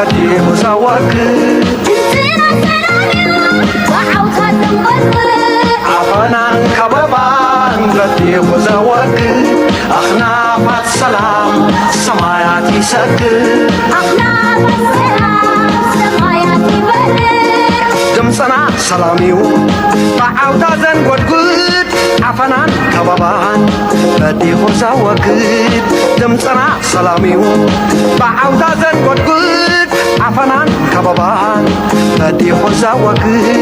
በዲኹ ዘወግድ ዓፈናን ከበባን በዲኹ ዘወግድ ኣኽናፋት ሰላም ሰማያት ይሰግድ። ድምፅና ሰላም እዩ ብዓውታ ዘንጎድጉድ ዓፈናን ከበባን በዲኹ ዘወግድ። ድምፅና ሰላም እዩ ብዓውታ ዘንጎድጉድ ዓፈናን ከበባን በዲኹ ዘወግድ።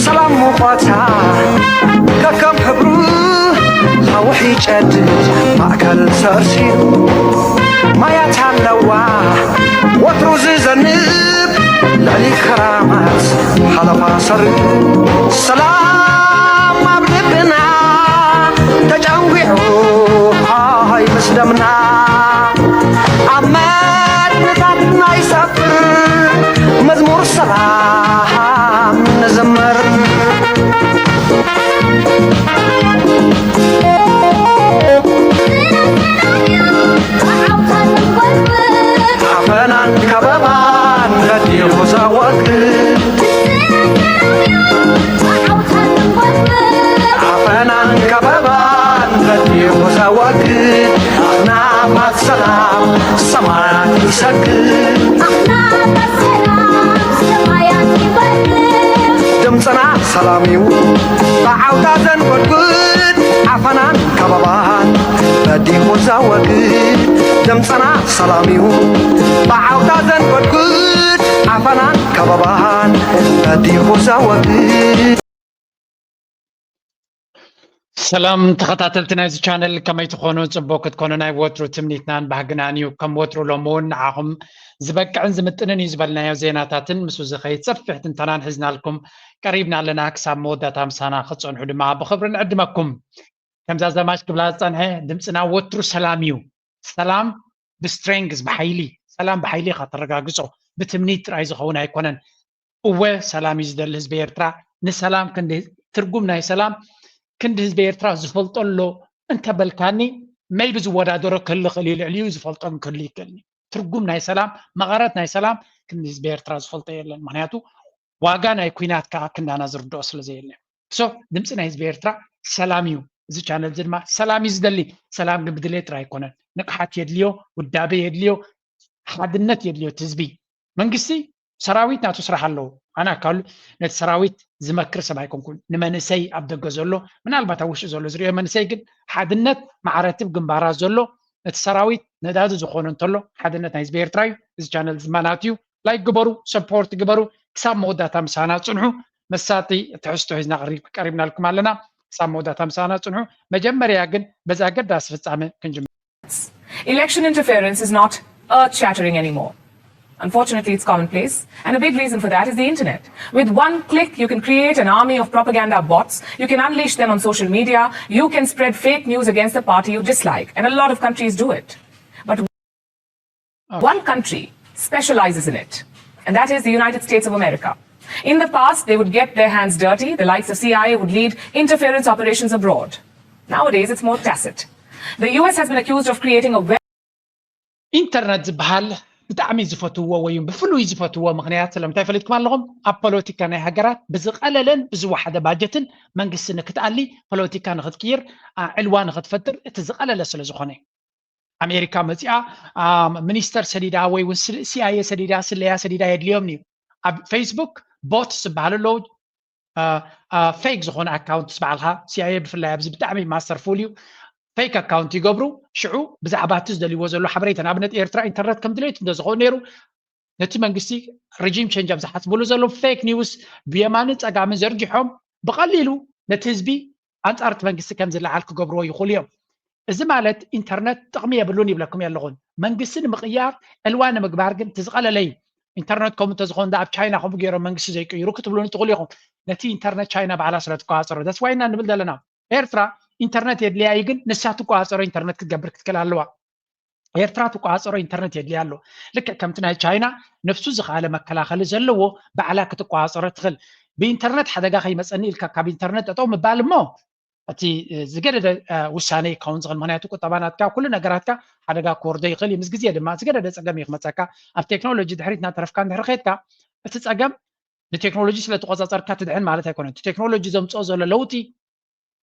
ሰላም ሙቐታ ከከም ሕብሩ ሓውሒ ጨድድ ማእከል ሰርሲሩ ማያት ኣለዋ ወትሩ ዝዘንብ ልዕሊ ክራማት ሓለፋ ሰርብ። ሰላም ኣብ ልብና ተጨንጒዑ ሃይ ምስ ደምና ኣብ መትንታትና ይሰፍር መዝሙር ሰላም ንዘምር። ዓፈናን ከበባን በዲኹ ዘወግድ ዓፈናን ከበባን በዲኹ ዘወግድ ኣኽናፋት ሰላም ሰማያት ይሰግድ። ድምፅና ሰላም እዩ ብዓውታ ዘንጎድጉድ ዓፈናን ከበባን በዲኹ ዘወግድ። ድምፅና ሰላም እዩ ብዓውታ ዘንጎድጉድ ዓፈናን ከበባን በዲኹ ዘወግድ። ሰላም ተኸታተልቲ ናይዚ ቻነል፣ ከመይ ትኾኑ? ጽቡቕ ክትኮኑ ናይ ወትሩ ትምኒትናን ባህግናን እዩ። ከም ወትሩ ሎሚ እውን ንዓኹም ዝበቅዕን ዝምጥንን እዩ ዝበልናዮ ዜናታትን ምስኡ ዝኸይድ ሰፊሕ ትንተናን ሒዝናልኩም ቀሪብና ኣለና። ክሳብ መወዳእታ ምሳና ክትጸንሑ ድማ ብኽብሪ ንዕድመኩም። ከምዛ ዘማች ክብላ ዝጸንሐ፣ ድምጽና ወትሩ ሰላም እዩ። ሰላም ብስትሬንግዝ፣ ብሓይሊ፣ ሰላም ብሓይሊ ኢኻ ተረጋግጾ። ብትምኒት ጥራይ ዝኸውን ኣይኮነን። እወ ሰላም እዩ ዝደሊ ህዝቢ ኤርትራ። ንሰላም ክንዲ፣ ትርጉም ናይ ሰላም ክንዲ ህዝቢ ኤርትራ ዝፈልጦ ኣሎ እንተበልካኒ፣ ሜይቢ ዝወዳደሮ ክህሉ ይኽእል እዩ፣ ልዕሊኡ ዝፈልጦ ግን ክህሉ ይኽእልኒ። ትርጉም ናይ ሰላም፣ መቐረት ናይ ሰላም ክንዲ ህዝቢ ኤርትራ ዝፈልጦ የለን። ምኽንያቱ ዋጋ ናይ ኲናት ከዓ ክንዳና ዝርድኦ ስለ ዘየለ። ሶ ድምፂ ናይ ህዝቢ ኤርትራ ሰላም እዩ። እዚ ቻነል እዚ ድማ ሰላም እዩ ዝደሊ። ሰላም ግን ብድሌት ጥራይ ኣይኮነን። ንቕሓት የድልዮ፣ ውዳቤ የድልዮ፣ ሓድነት የድልዮ እቲ ህዝቢ። መንግስቲ ሰራዊት ናቱ ስራሕ ኣለዎ። ኣነ ኣካሉ ነቲ ሰራዊት ዝመክር ሰብ ኣይኮንኩን። ንመንእሰይ ኣብ ደገ ዘሎ፣ ምናልባት ኣብ ውሽጢ ዘሎ ዝሪኦ መንእሰይ ግን ሓድነት ማዕረቲ ኣብ ግንባራት ዘሎ እቲ ሰራዊት ነዳዲ ዝኾኖ እንተሎ ሓድነት ናይ ህዝቢ ኤርትራ እዩ። እዚ ቻነል እዚ ድማ ናቱ እዩ። ላይክ ግበሩ፣ ሰፖርት ግበሩ። ክሳብ መወዳእታ ምሳና ጽንሑ። መሳጢ ትሕዝቶ ሒዝና ቀሪብ-፣ ቀሪብናልኩም ኣለና። ክሳብ መወዳእታ ምሳና ጽንሑ። መጀመርያ ግን በዚ ኣገዳሲ ፍጻመ ክንጅምር። Election interference is not earth-shattering anymore. Unfortunately, it's commonplace, and a big reason for that is the internet. With one click, you can create an army of propaganda bots, you can unleash them on social media, you can spread fake news against the party you dislike, and a lot of countries do it. But one country specializes in it, and that is the United States of America. In the past, they would get their hands dirty, the likes of C I A would lead interference operations abroad. Nowadays, it's more tacit. The U S has been accused of creating a web ኢንተርነት ዝበሃል ብጣዕሚ ዝፈትውዎ ወይ ብፍሉይ ዝፈትውዎ ምኽንያት ስለምንታይ ፈሊጥኩም ኣለኹም? ኣብ ፖለቲካ ናይ ሃገራት ብዝቐለለን ብዝወሓደ ባጀትን መንግስቲ ንክትኣሊ ፖለቲካ ንክትቅይር፣ አ፣ ዕልዋ ንክትፈጥር እቲ ዝቐለለ ስለ ዝኾነ። ኣሜሪካ መፂኣ፣ አ፣ ሚኒስተር ሰዲዳ ወይ እውን ሲ-፣ ሲኣይኤ ሰዲዳ፣ ስለያ ሰዲዳ የድልዮም እዩ። ኣብ ፌስቡክ ቦትስ ዝበሃሉ ኣለዉ። አ፣ አ፣ ፌክ ዝኾነ ኣካውንትስ ባዕልኻ ሲኣይኤ ብፍላይ ኣብዚ ብጣዕሚ ማስተርፉል እዩ። ፌክ ኣካውንት ይገብሩ፣ ሽዑ ብዛዕባ እቲ ዝደልይዎ ዘሎ ሓበሬታ፣ ንኣብነት ኤርትራ ኢንተርነት ከም ድሌት እንተዝኸውን ነይሩ፣ ነቲ መንግስቲ ሪጂም ቸንጅ ኣብ ዝሓስብሉ ዘሎ ፌክ ኒውስ ብየማንን ጸጋምን ዘርጊሖም ብቐሊሉ ነቲ ህዝቢ ኣንጻር እቲ መንግስቲ ከም ዝለዓል ክገብርዎ ይኽእሉ እዮም። እዚ ማለት ኢንተርነት ጥቕሚ የብሉን ይብለኩም የለኹን። መንግስቲ ንምቕያር ዕልዋ ንምግባር ግን እቲ ዝቐለለ እዩ። ኢንተርነት ከምኡ እንተዝኾን ዳ ኣብ ቻይና ከምኡ ገይሮም መንግስቲ ዘይቅይሩ ክትብሉኒ ትኽእሉ ኢኹም። ነቲ ኢንተርነት ቻይና ባዕላ ስለ ትቆጻጸሮ። That's why ኢና ንብል ዘለና። ኤርትራ ኢንተርነት የድልያ እዩ፣ ግን ንሳ ትቆጻጸሮ ኢንተርነት ክትገብር ክትክእል ኣለዋ። ኤርትራ ትቆጻጸሮ ኢንተርነት የድልያ ኣሎ። ልክዕ ከምቲ ናይ ቻይና ነፍሱ ዝኸኣለ መከላኸሊ ዘለዎ ባዕላ ክትቆጻጸሮ ትኽእል። ብኢንተርነት ሓደጋ ከይመጸኒ ኢልካ ካብ ኢንተርነት ጠጠው ምባል እሞ እቲ ዝገደደ ውሳነ ይከውን ዝኽእል። ምክንያቱ ቁጠባ ናትካ፣ ኩሉ ነገራትካ ሓደጋ ክወርዶ ይኽእል እዩ። ምስ ግዜ ድማ ዝገደደ ፀገም እዩ ክመፀካ። ኣብ ቴክኖሎጂ ድሕሪት እናተረፍካ እንድሕር ከድካ፣ እቲ ፀገም ንቴክኖሎጂ ስለ ተቆፃፀርካ ትድሕን ማለት ኣይኮነን። እቲ ቴክኖሎጂ ዘምፅኦ ዘሎ ለውጢ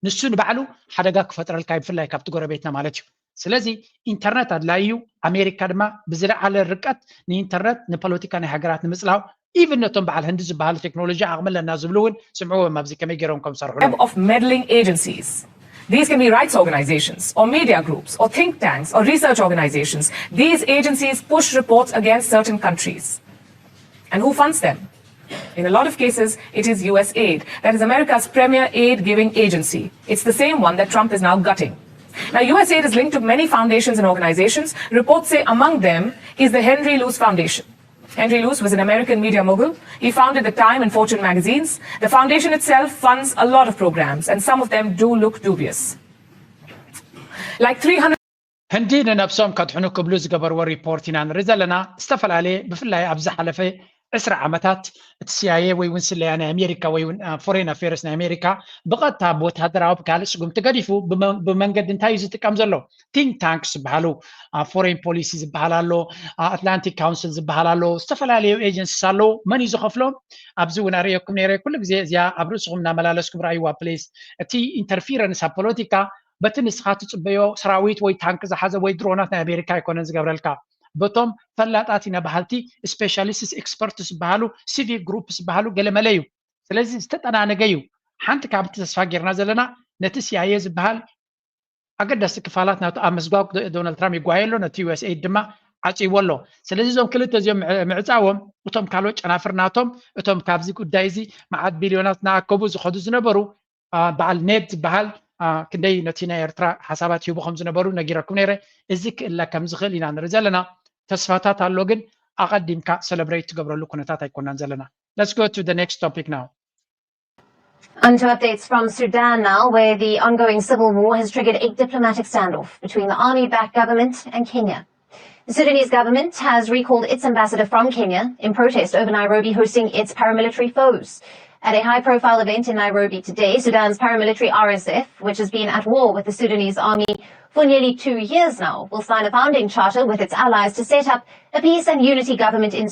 ንሱ ንባዕሉ ሓደጋ ክፈጥረልካ እዩ፣ ብፍላይ ካብቲ ጎረቤትና ማለት እዩ። ስለዚ ኢንተርነት ኣድላዪ እዩ። ኣሜሪካ ድማ ብዝለዓለ ርቀት ንኢንተርነት ንፖለቲካ ናይ ሃገራት ንምፅላው፣ ኢቭን ነቶም በዓል ህንዲ ዝበሃሉ ቴክኖሎጂ ዓቕሚ ኣለና ዝብሉ እውን ስምዕዎም ኣብዚ ከመይ ገይሮም ከም ዝሰርሕሉ። Of meddling agencies. These can be rights organizations or media groups or think tanks or research organizations. These agencies push reports against certain countries. And who funds them? In a lot of cases, it is U S aid. That is America's premier aid giving agency. It's the same one that Trump is now gutting. Now, U S aid is linked to many foundations and organizations. Reports say among them is the Henry Luce Foundation. Henry Luce was an American media mogul. He founded the Time and Fortune magazines. The foundation itself funds a lot of programs, and some of them do look dubious. Like three hundred ህንዲ ንነብሶም ከድሕኑ ክብሉ ዝገበርዎ ሪፖርት ኢና ንርኢ ዘለና። ዝተፈላለየ፣ ብፍላይ ኣብ ዝሓለፈ ዕስራ ዓመታት እቲ ሲኣይኤ ወይ እውን ስለያ ናይ ኣሜሪካ ወይ እውን ፎሬን ኣፌርስ ናይ ኣሜሪካ ብቐጥታ ብወታደራዊ ብካልእ ስጉምቲ ገዲፉ ብመንገዲ እንታይ እዩ ዝጥቀም ዘሎ? ቲንክ ታንክስ ዝበሃሉ፣ ፎሬን ፖሊሲ ዝበሃል ኣሎ፣ ኣትላንቲክ ካውንስል ዝበሃል ኣሎ፣ ዝተፈላለዩ ኤጀንሲስ ኣለዉ። መን እዩ ዝኸፍሎም? ኣብዚ እውን ኣርእየኩም ነይረ። ኩሉ ግዜ እዚኣ ኣብ ርእስኹም እናመላለስኩም ረኣይዋ ፕሊስ። እቲ ኢንተርፊረንስ ኣብ ፖለቲካ በቲ ንስኻ ትፅበዮ ሰራዊት ወይ ታንክ ዝሓዘ ወይ ድሮናት ናይ ኣሜሪካ ኣይኮነን ዝገብረልካ። በቶም ፈላጣት ኢና በሃልቲ ስፔሻሊስትስ ኤክስፐርትስ ዝበሃሉ ሲቪክ ግሩፕስ ዝበሃሉ ገለመለ እዩ። ስለዚ ዝተጠናነገ እዩ። ሓንቲ ካብቲ ተስፋ ጌርና ዘለና ነቲ ሲኣይኤ ዝበሃል ኣገዳሲ ክፋላት ናቱ ኣብ ምስጓግ ዶናልድ ትራምፕ ይጓየ ኣሎ፣ ነቲ ዩኤስኤይድ ድማ ዓፅይዎ ኣሎ። ስለዚ እዞም ክልተ እዚኦም ምዕፃዎም እቶም ካልኦት ጨናፍር ናቶም እቶም ካብዚ ጉዳይ እዚ መዓት ቢልዮናት እናኣከቡ ዝኸዱ ዝነበሩ በዓል ኔድ ዝበሃል ክንደይ ነቲ ናይ ኤርትራ ሓሳባት ሂቡ ከም ዝነበሩ ነጊረኩም ነይረ። እዚ ክእለ ከም ዝኽእል ኢና ንርኢ ዘለና። ተስፋታት ኣሎ፣ ግን ኣቐዲምካ ሰለብሬት ትገብረሉ ኩነታት ኣይኮናን ዘለና። Let's go to the next topic now. On to updates from Sudan now, where the ongoing civil war has triggered a diplomatic standoff between the army-backed government and Kenya. The Sudanese government has recalled its ambassador from Kenya in protest over Nairobi hosting its paramilitary foes. At a high-profile event in Nairobi today, Sudan's paramilitary R S F, which has been at war with the Sudanese army for nearly two years now, will sign a founding charter with its allies to set up a peace and unity government in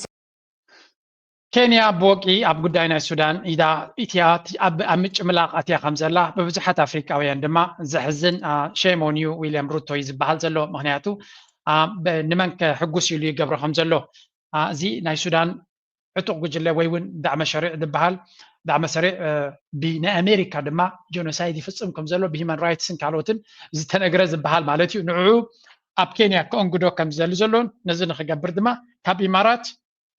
ኬንያ ብወቂ ኣብ ጉዳይ ናይ ሱዳን ኢዳ ኢትያ ኣብ ምጭምላቕ ኣትያ ከም ዘላ ብብዙሓት ኣፍሪቃውያን ድማ ዘሕዝን ሼም ኦን ዩ ዊልያም ሩቶ እዩ ዝበሃል ዘሎ። ምክንያቱ ንመን ከሕጉስ ኢሉ ይገብሮ ከም ዘሎ። እዚ ናይ ሱዳን ዕጡቕ ጉጅለ ወይ እውን ዳዕመ ሸሪዕ ዝበሃል ዳዕመ ሰሪዕ ብናይ ኣሜሪካ ድማ ጀኖሳይድ ይፍፅም ከም ዘሎ ብሂማን ራይትስን ካልኦትን ዝተነግረ ዝበሃል ማለት እዩ። ንዕኡ ኣብ ኬንያ ከእንግዶ ከም ዝደሊ ዘሎን ነዚ ንክገብር ድማ ካብ ኢማራት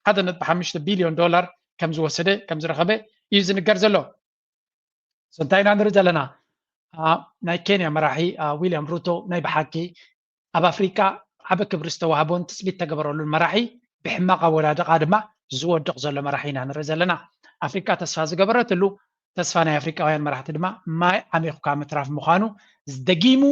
ሓደ ነጥቢ ሓሙሽተ ቢልዮን ዶላር ከም ዝወሰደ ከም ዝረኸበ እዩ ዝንገር ዘሎ። እንታይ ኢና ንርኢ ዘለና? ናይ ኬንያ መራሒ ዊልያም ሩቶ ናይ ብሓቂ ኣብ ኣፍሪቃ ዓቢ ክብሪ ዝተዋህቦን ትፅቢት ተገበረሉን መራሒ ብሕማቕ ኣወዳድቓ ድማ ዝወድቕ ዘሎ መራሒ ኢና ንርኢ ዘለና። ኣፍሪቃ ተስፋ ዝገበረትሉ ተስፋ ናይ ኣፍሪቃውያን መራሕቲ ድማ ማይ ዓሚኹካ ምትራፍ ምዃኑ ደጊሙ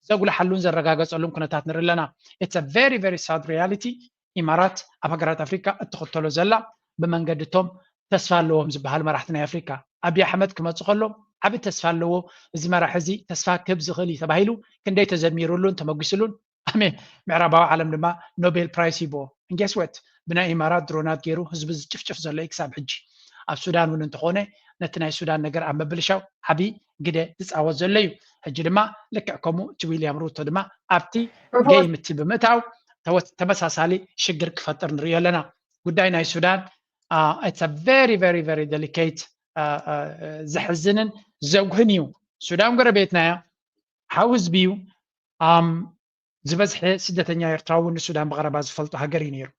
ዘጉልሓሉን ዘረጋገፀሉን ኩነታት ንርኢ ኣለና። It's a very very sad reality። ኢማራት ኣብ ሃገራት ኣፍሪካ እትኽተሎ ዘላ ብመንገዲ እቶም ተስፋ ኣለዎም ዝበሃሉ መራሕቲ ናይ ኣፍሪካ። ኣብይ ኣሕመድ ክመፅእ ከሎ ዓብዪ ተስፋ ኣለዎ፣ እዚ መራሒ እዚ ተስፋ ክህብ ዝኽእል እዩ ተባሂሉ ክንደይ ተዘሚሩሉን ተመጒስሉን። ኣሜን። ምዕራባዊ ዓለም ድማ ኖቤል ፕራይስ ሂብዎ። And guess what? ብናይ ኢማራት ድሮናት ገይሩ ህዝቢ ዝጭፍጭፍ ዘሎ እዩ ክሳብ ሕጂ። ኣብ ሱዳን እውን እንተኾነ ነቲ ናይ ሱዳን ነገር ኣብ ምብልሻው ዓብዪ ግደ ዝፃወት ዘሎ እዩ። ሕጂ ድማ ልክዕ ከምኡ እቲ ዊልያም ሩቶ ድማ ኣብቲ ጌም እቲ ብምእታው ተመሳሳሊ ሽግር ክፈጥር ንሪኦ ኣለና። ጉዳይ ናይ ሱዳን it's a very very very delicate፣ ዘሕዝንን ዘጉህን እዩ። ሱዳን ጎረቤትና እያ፣ ሓው ህዝቢ እዩ። ዝበዝሐ ስደተኛ ኤርትራዊ እውን ንሱዳን ብቐረባ ዝፈልጦ ሃገር እዩ ነይሩ።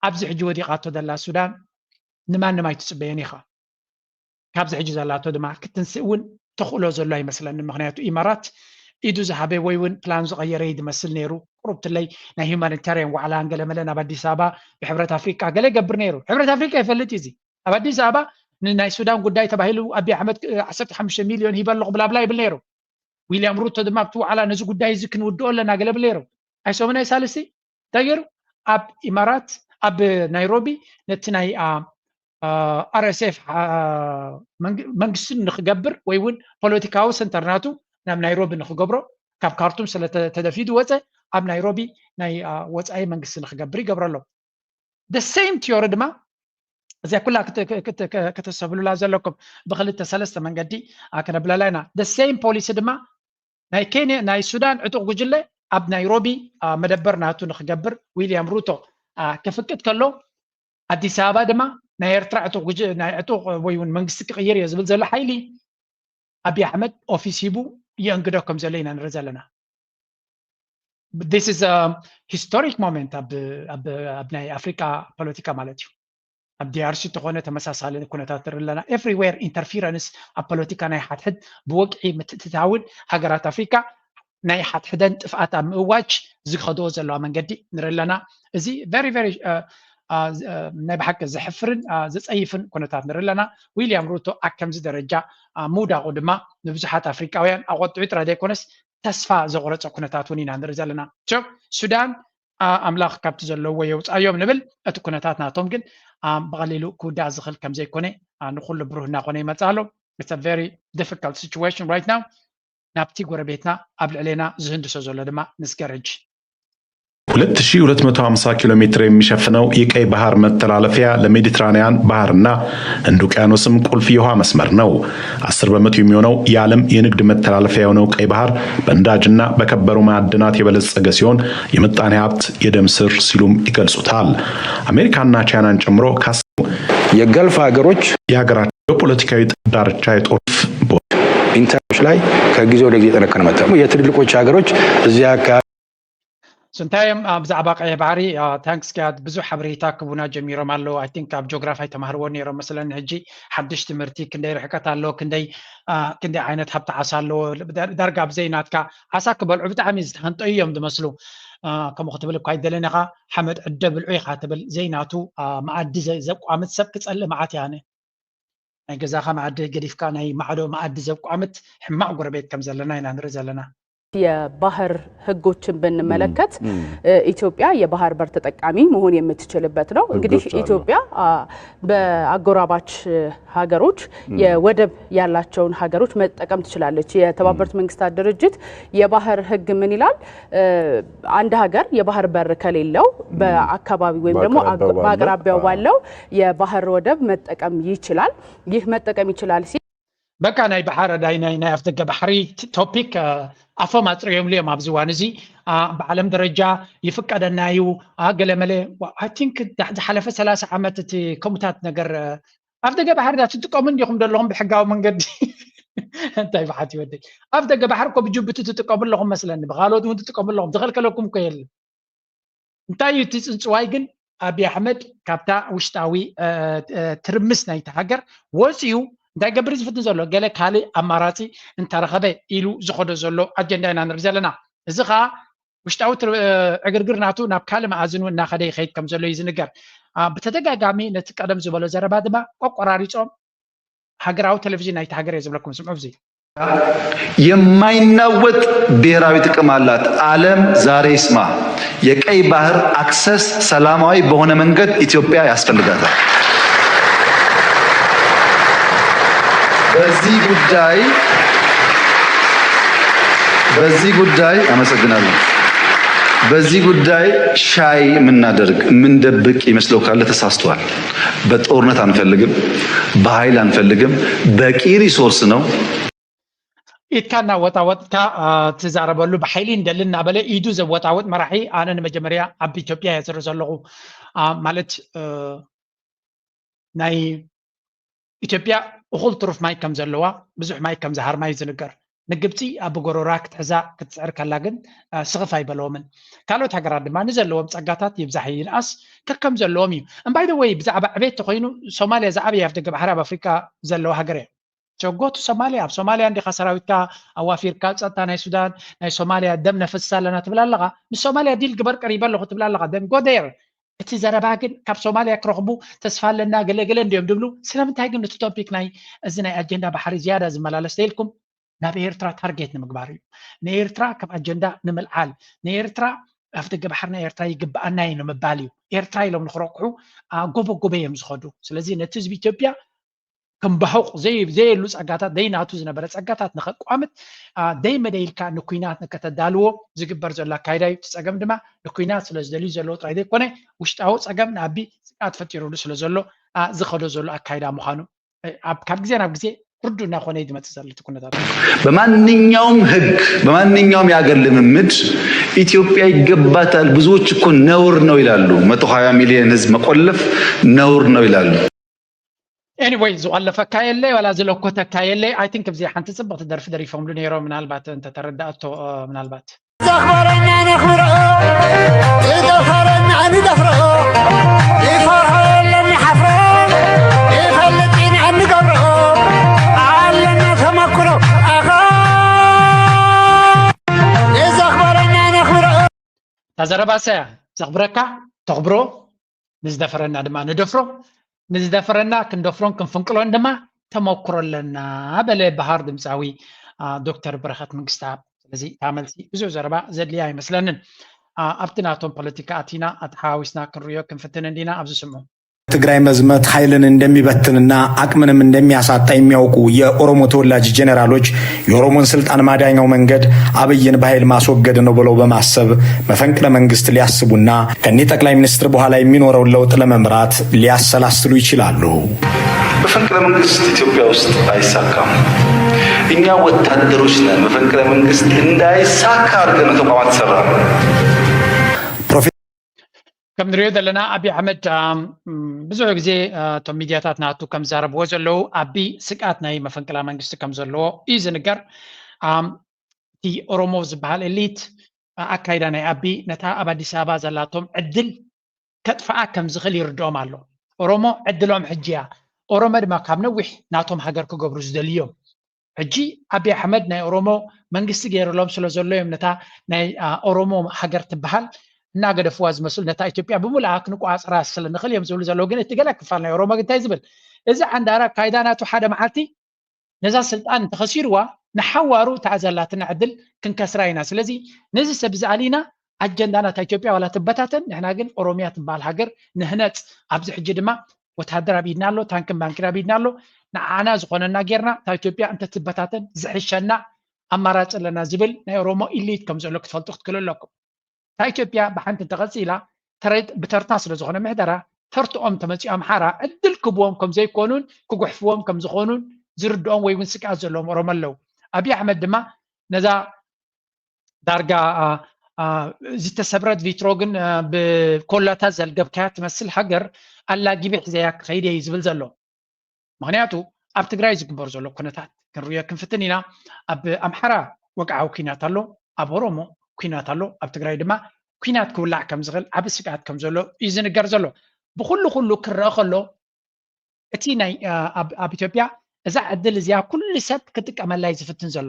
ኣብዚ ሕጂ ወዲቓቶ ዘላ ሱዳን ንማንም ኣይትፅበዮን ኢኻ። ካብዚ ሕጂ ዘላቶ ድማ ክትንስእ እውን ተኽእሎ ዘሎ ኣይመስለኒ። ምክንያቱ ኢማራት ኢዱ ዝሃበ ወይ እውን ፕላን ዝቐየረ እዩ ዝመስል ነይሩ። ቁሩብ ትለይ ናይ ሂውማኒታርያን ዋዕላ ገለመለ ናብ ኣዲስ ኣበባ ብሕብረት ኣፍሪቃ ገለ ይገብር ነይሩ። ሕብረት ኣፍሪቃ ይፈልጥ እዩ እዚ። ኣብ ኣዲስ ኣበባ ንናይ ሱዳን ጉዳይ ተባሂሉ ኣብይ ኣሕመድ ዓሰርተ ሓሙሽተ ሚልዮን ሂበ ኣለኹ ብላብላ ይብል ነይሩ። ዊልያም ሩቶ ድማ ኣብቲ ዋዕላ ነዚ ጉዳይ እዚ ክንውድኦ ኣለና ገለ ብል ነይሩ። ኣይሰሙን ኣይሳልስቲ እንታይ ገይሩ? ኣብ ኢማራት ኣብ ናይሮቢ ነቲ ናይ ኣር ኤስ ኤፍ መንግስቲ ንክገብር ወይ እውን ፖለቲካዊ ሰንተር ናቱ ናብ ናይሮቢ ንክገብሮ፣ ካብ ካርቱም ስለ ተደፊኡ ዝወፀ ኣብ ናይሮቢ ናይ ወፃኢ መንግስቲ ንክገብር ይገብረሎም። The same theory ድማ እዚኣ ኩላ ከተሰብሉላ ዘለኩም ብክልተ ሰለስተ መንገዲ ክነብለላ ኢና። The same policy ድማ ናይ ኬንያ ናይ ሱዳን ዕጡቕ ጉጅለ ኣብ ናይሮቢ መደበር ናቱ ንክገብር ዊልያም ሩቶ ክፍቅድ ከሎ፣ ኣዲስ ኣበባ ድማ ናይ ኤርትራ ዕጡቕ ናይ ዕጡቕ ወይ እውን መንግስቲ ክቕይር እየ ዝብል ዘሎ ሓይሊ ኣብይ ኣሕመድ ኦፊስ ሂቡ የእንግዶ ከም ዘሎ ኢና ንርኢ ዘለና። This is a historic moment ኣብ ናይ ኣፍሪካ ፖለቲካ ማለት እዩ። ኣብ ዲኣርሲ ተኾነ ተመሳሳሊ ኩነታት ንርኢ ኣለና። Everywhere interference ኣብ ፖለቲካ ናይ ሓድሕድ ብወግዒ ምትእትታውን ሃገራት ኣፍሪካ ናይ ሓድሕደን ጥፍኣት ኣብ ምእዋጅ ዝኸድኦ ዘለዋ መንገዲ ንርኢ ኣለና። እዚ very very ናይ ብሓቂ ዘሕፍርን ዘፀይፍን ኩነታት ንርኢ ኣለና። ዊልያም ሩቶ ኣብ ከምዚ ደረጃ ምውዳቑ ድማ ንብዙሓት ኣፍሪካውያን ኣቆጥዑ ጥራይ ዘይኮነስ ተስፋ ዘቑረፀ ኩነታት እውን ኢና ንርኢ ዘለና። ሱዳን ኣምላኽ ካብቲ ዘለዎ የውፃዮም ንብል። እቲ ኩነታት ናቶም ግን ብቐሊሉ ክውዳእ ዝኽእል ከም ዘይኮነ ንኩሉ ብሩህ እናኾነ ይመፅእ ኣሎ። It's a very difficult situation right now። ናብቲ ጎረቤትና ኣብ ልዕሌና ዝህንድሶ ዘሎ ድማ ንስገረጅ። ሁለት ሺህ ሁለት መቶ ሃምሳ ኪሎ ሜትር የሚሸፍነው የቀይ ባህር መተላለፊያ ለሜዲትራኒያን ባህርና ህንድ ውቅያኖስም ቁልፍ የውሃ መስመር ነው። አስር በመቶ የሚሆነው የዓለም የንግድ መተላለፊያ የሆነው ቀይ ባህር በነዳጅና በከበሩ ማዕድናት የበለጸገ ሲሆን የምጣኔ ሀብት የደም ስር ሲሉም ይገልጹታል። አሜሪካና ቻይናን ጨምሮ ካስ የገልፍ ሀገሮች የሀገራቸው ፖለቲካዊ ዳርቻ የጦር ኢንተሮች ላይ ከጊዜ ወደ ጊዜ እየጠነከረ መጣ። የትልልቆች ሀገሮች እዚያ አካባቢ ስንታዮም ብዛዕባ ቀይሕ ባሕሪ ታንክስ ጋድ ብዙሕ ሓበሬታ ክቡና ጀሚሮም ኣለዉ። I think ኣብ ጂኦግራፊ ኣይተማህርዎ ነይሮም መስለኒ። ሕጂ ሓድሽ ትምህርቲ ክንደይ ርሕቀት ኣለዎ፣ ክንደይ ክንደይ ዓይነት ሃብቲ ዓሳ ኣለዎ። ዳርጋ ኣብ ዘይናትካ ዓሳ ክበልዑ ብጣዕሚ ዝተሃንጠዩ እዮም ዝመስሉ። ከምኡ ክትብል እኳ ኣይደለን ኢኻ። ሓመድ ዕደ ብልዑ ኢኻ ትብል። ዘይናቱ መኣዲ ዘቋምት ሰብ ክጸልእ መዓት ያነ ናይ ገዛኻ መኣዲ ገዲፍካ ናይ ማዕዶ መኣዲ ዘቋምት ሕማቕ ጎረቤት ከም ዘለና ኢና ንርኢ ዘለና። የባህር ህጎችን ብንመለከት ኢትዮጵያ የባህር በር ተጠቃሚ መሆን የምትችልበት ነው። እንግዲህ ኢትዮጵያ በአጎራባች ሀገሮች የወደብ ያላቸውን ሀገሮች መጠቀም ትችላለች። የተባበሩት መንግስታት ድርጅት የባህር ህግ ምን ይላል? አንድ ሀገር የባህር በር ከሌለው በአካባቢ ወይም ደግሞ በአቅራቢያው ባለው የባህር ወደብ መጠቀም ይችላል። ይህ መጠቀም ይችላል ሲል በቃ ናይ ባሕር ናይ ናይ ናይ ኣፍደገ ባሕሪ ቶፒክ ኣፎም ኣፅሪዮምሉ እዮም ኣብዚ እዋን እዚ። ብዓለም ደረጃ ይፍቀደና እዩ ገለመለ። I think ዝሓለፈ ሰላሳ ዓመት እቲ ከምኡታት ነገር ኣፍደገ ባሕሪ ዳ ትጥቀሙ እንዲኹም ዘለኹም ብሕጋዊ መንገዲ እንታይ ብሓት ይወደይ ኣፍደገ ባሕሪ እኮ ብጅቡቲ ትጥቀሙ ኣለኹም መስለኒ፣ ብካልኦት እውን ትጥቀሙ ኣለኹም፣ ዝኸልከለኩም እኮ የለን። እንታይ እዩ እቲ ፅንፅዋይ ግን ኣብይ ኣሕመድ ካብታ ውሽጣዊ ትርምስ ናይቲ ሃገር ወፂኡ እንታይ ገብር ዝፍትን ዘሎ ገለ ካልእ ኣማራፂ እንተረኸበ ኢሉ ዝኸዶ ዘሎ ኣጀንዳ ኢና ንርኢ ዘለና። እዚ ከዓ ውሽጣዊ ዕግርግር ናቱ ናብ ካልእ መኣዝኑ እናኸደ ይኸይድ ከም ዘሎ እዩ ዝንገር። ብተደጋጋሚ ነቲ ቀደም ዝበሎ ዘረባ ድማ ቆቆራሪፆም ሃገራዊ ቴሌቪዥን ናይቲ ሃገር እየ ዝብለኩም፣ ስምዑ። እዚ የማይናወጥ ብሔራዊ ጥቅም አላት። ዓለም ዛሬ ይስማ። የቀይ ባህር አክሰስ ሰላማዊ በሆነ መንገድ ኢትዮጵያ ያስፈልጋታል። በዚህ ጉዳይ በዚህ ጉዳይ አመሰግናለሁ። በዚህ ጉዳይ ሻይ የምናደርግ የምንደብቅ ይመስለው ካለ ተሳስቷል። በጦርነት አንፈልግም፣ በኃይል አንፈልግም። በቂ ሪሶርስ ነው። ኢድካ እናወጣወጥካ ትዛረበሉ ብሓይሊ እንደሊ እናበለ ኢዱ ዘወጣወጥ መራሒ ኣነ ንመጀመርያ ኣብ ኢትዮጵያ እየ ዝርኢ ዘለኹ። ማለት ናይ ኢትዮጵያ እኹል ትሩፍ ማይ ከም ዘለዋ ብዙሕ ማይ ከም ዝሃርማ እዩ ዝንገር። ንግብፂ ኣብ ጎረራ ክትሕዛ ክትፅዕር ከላ ግን ስኽፍ ኣይበለዎምን። ካልኦት ሃገራት ድማ ንዘለዎም ፀጋታት ይብዛሕ ይንኣስ ከከም ዘለዎም እዩ። እምባይ ደወይ ብዛዕባ ዕቤት ተኮይኑ ሶማልያ ዝዓበየ ኣፍደገ ባሕሪ ኣብ ኣፍሪካ ዘለዋ ሃገር እያ። ሸጎቱ ሶማልያ ኣብ ሶማልያ እንዲኻ ሰራዊትካ ኣዋፊርካ ጸጥታ ናይ ሱዳን ናይ ሶማልያ ደም ነፈስስ ኣለና ትብል ኣለኻ። ምስ ሶማልያ ዲል ግበር ቀሪበ ኣለኹ ትብል ኣለኻ። Then go there። እቲ ዘረባ ግን ካብ ሶማልያ ክረኽቡ ተስፋ ኣለና ገለገለ እንዲዮም ድብሉ። ስለምንታይ ግን እቲ ቶፒክ ናይ እዚ ናይ ኣጀንዳ ባሕሪ ዝያዳ ዝመላለስ ተይልኩም ናብ ኤርትራ ታርጌት ንምግባር እዩ። ንኤርትራ ከም ኣጀንዳ ንምልዓል፣ ንኤርትራ ኣፍደገ ባሕሪ ናይ ኤርትራ ይግብኣና እዩ ንምባል እዩ። ኤርትራ ኢሎም ንክረቑሑ ጎበጎበ እዮም ዝኸዱ። ስለዚ ነቲ ህዝቢ ኢትዮጵያ ክንባህቕ ዘይ- ዘየሉ ጸጋታት፣ ደይ ናቱ ዝነበረ ጸጋታት ንኸቋምት፣ አ፣ ደይ መደይ ኢልካ ንኲናት ንከተዳልዎ ዝግበር ዘሎ ኣካይዳ እዩ። እቲ ጸገም ድማ ንኲናት ስለ ዝደልዩ ዘለዉ ጥራይ ዘይኮነ፣ ውሽጣዊ ጸገም ንኣቢ ስግኣት ፈጢሩሉ ስለ ዘሎ፣ አ፣ ዝኸዶ ዘሎ ኣካይዳ ምዃኑ፣ እ፣ ኣብ፣ ካብ ግዜ ናብ ግዜ ርዱእ እናኾነ እዩ ዝመጽእ ዘሎ እቲ ኩነታት። በማንኛውም ህግ፣ በማንኛውም የአገር ልምምድ ኢትዮጵያ ይገባታል። ብዙዎች እኮ ነውር ነው ይላሉ። መቶ ሃያ ሚሊዮን ህዝብ መቆለፍ ነውር ነው ይላሉ። Anyway፣ ዝቆለፈካ የለይ ዋላ ዝለኮተካ የለይ። I think ኣብዚ ሓንቲ ጽብቕቲ ደርፊ ደሪፎምሉ ነይሮም፣ ምናልባት እንተተረዳእቶ፣ እ፣ ምናልባት ዘኽበረና ነኽብሮ፣ ዝደፈረና ንደፍሮ፣ ይፈርሖ የለን ይሓፍሮ፣ ይፈልጥ ኢና እንገብሮ፣ ኣለና ተመክሮ። ኣኻ ንዘኽበረና ነኽብሮ። እታ ዘረባሰ ዘኽብረካ ተኽብሮ፣ ንዝደፈረና ድማ ንደፍሮ፣ ንዝደፈረና ክንደፍሮን ክንፍንቅሎን ድማ ተመክሮ ኣለና በለ በሃር ድምፃዊ፣ አ፣ ዶክተር በረኸት መንግስተኣብ። ስለዚ እታ መልሲ ብዙሕ ዘረባ ዘድልያ ኣይመስለንን። አ፣ ኣብቲ ናቶም ፖለቲካ ኣቲና ኣተሓዋዊስና ክንርእዮ ክንፍትን እንዲና። ኣብዚ ስምዑ። ትግራይ መዝመት ኃይልን እንደሚበትንና አቅምንም እንደሚያሳጣ የሚያውቁ የኦሮሞ ተወላጅ ጀነራሎች የኦሮሞን ስልጣን ማዳኛው መንገድ አብይን በኃይል ማስወገድ ነው ብለው በማሰብ መፈንቅለ መንግስት ሊያስቡና ከኒህ ጠቅላይ ሚኒስትር በኋላ የሚኖረውን ለውጥ ለመምራት ሊያሰላስሉ ይችላሉ። መፈንቅለ መንግስት ኢትዮጵያ ውስጥ አይሳካም። እኛ ወታደሮች ነን። መፈንቅለ መንግስት እንዳይሳካ አድርገን ነው ተቋማት ሰራ። ፕሮፌ- ከም ንሪኦ ዘለና፣ ኣብዪ ኣሕመድ፣ ኣም፣ ብዙሕ ግዜ፣ እ፣ እቶም ሚድያታት ናቱ ከም ዝዛረብዎ ዘለዉ፣ ኣቢ ስግኣት ናይ መፈንቅላ መንግስቲ ከም ዘለዎ እዩ ዝንገር። ኣም፣ እቲ ኦሮሞ ዝበሃል ኤሊት፣ እ፣ ኣካይዳ ናይ ኣቢ ነታ ኣብ ኣዲስ ኣበባ ዘላቶም ዕድል ከጥፍኣ ከም ዝኽእል ይርድኦም ኣሎ። ኦሮሞ ዕድሎም ሕጂ እያ። ኦሮሞ ድማ ካብ ነዊሕ ናቶም ሃገር ክገብሩ ዝደልዩ እዮም። ሕጂ ኣቢ ኣሕመድ ናይ ኦሮሞ መንግስቲ ገይርሎም ስለ ዘሎ እዮም ነታ ናይ፣ አ፣ ኦሮሞ ሃገር ትበሃል እናገደፍዋ ዝመስሉ፣ ነታ ኢትዮጵያ ብምልኣ ክንቆፃፀራ ስለ ንኽእል እዮም ዝብሉ ዘለዉ። ግን እቲ ገለ ክፋል ናይ ኦሮሞ ግን እንታይ ዝብል? እዚ ዓንዳራ ኣካይዳ ናቱ ሓደ መዓልቲ ነዛ ስልጣን እንተኸሲርዋ ንሓዋሩ እታ ዘላትና ዕድል ክንከስራ ኢና። ስለዚ ነዚ ሰብ እዚ ኣሊና ኣጀንዳና እታ ኢትዮጵያ ዋላ ትበታተን፣ ንሕና ግን ኦሮሚያ ትበሃል ሃገር ንህነፅ። ኣብዚ ሕጂ ድማ ወተሃደር ኣብ ኢድና ኣሎ፣ ታንክን ባንክን ኣብ ኢድና ኣሎ። ንዓና ዝኾነና ጌርና እታ ኢትዮጵያ እንተትበታተን ዝሕሸና ኣማራፂ ኣለና ዝብል ናይ ኦሮሞ ኢሊት ከም ዘሎ ክትፈልጡ ክትክእሉ ኣለኩም። እታ ኢትዮጵያ ብሓንቲ እንተቐፂላ ተረ-፣ ብተርታ ስለ ዝኾነ ምሕደራ ተርትኦም ተመፂኡ ኣምሓራ ዕድል ክብዎም ከም ዘይኮኑን ክጉሕፍዎም ከም ዝኾኑን ዝርድኦም ወይ እውን ስግኣት ዘለዎም ኦሮሞ ኣለዉ። ኣብዪ ኣሕመድ ድማ ነዛ ዳርጋ፣ አ፣ አ፣ ዝተሰብረት ቪትሮ ግን፣ አ፣ ብኮላታ ዘልገብካያ ትመስል ሃገር ኣላጊቢ ሒዘያ ክኸይድ እየ እዩ ዝብል ዘሎ። ምኽንያቱ ኣብ ትግራይ ዝግበር ዘሎ ኩነታት ክንርእዮ ክንፍትን ኢና። ኣብ ኣምሓራ ወግዓዊ ኲናት ኣሎ፣ ኣብ ኦሮሞ ኲናት ኣሎ፣ ኣብ ትግራይ ድማ ኲናት ክውላዕ ከም ዝኽእል ዓቢ ስግኣት ከም ዘሎ እዩ ዝንገር ዘሎ። ብኹሉ ኩሉ ክረአ ከሎ እቲ ናይ፣ አ፣ ኣብ፣ ኣብ ኢትዮጵያ እዛ ዕድል እዚኣ ኩሉ ሰብ ክጥቀመላ እዩ ዝፍትን ዘሎ።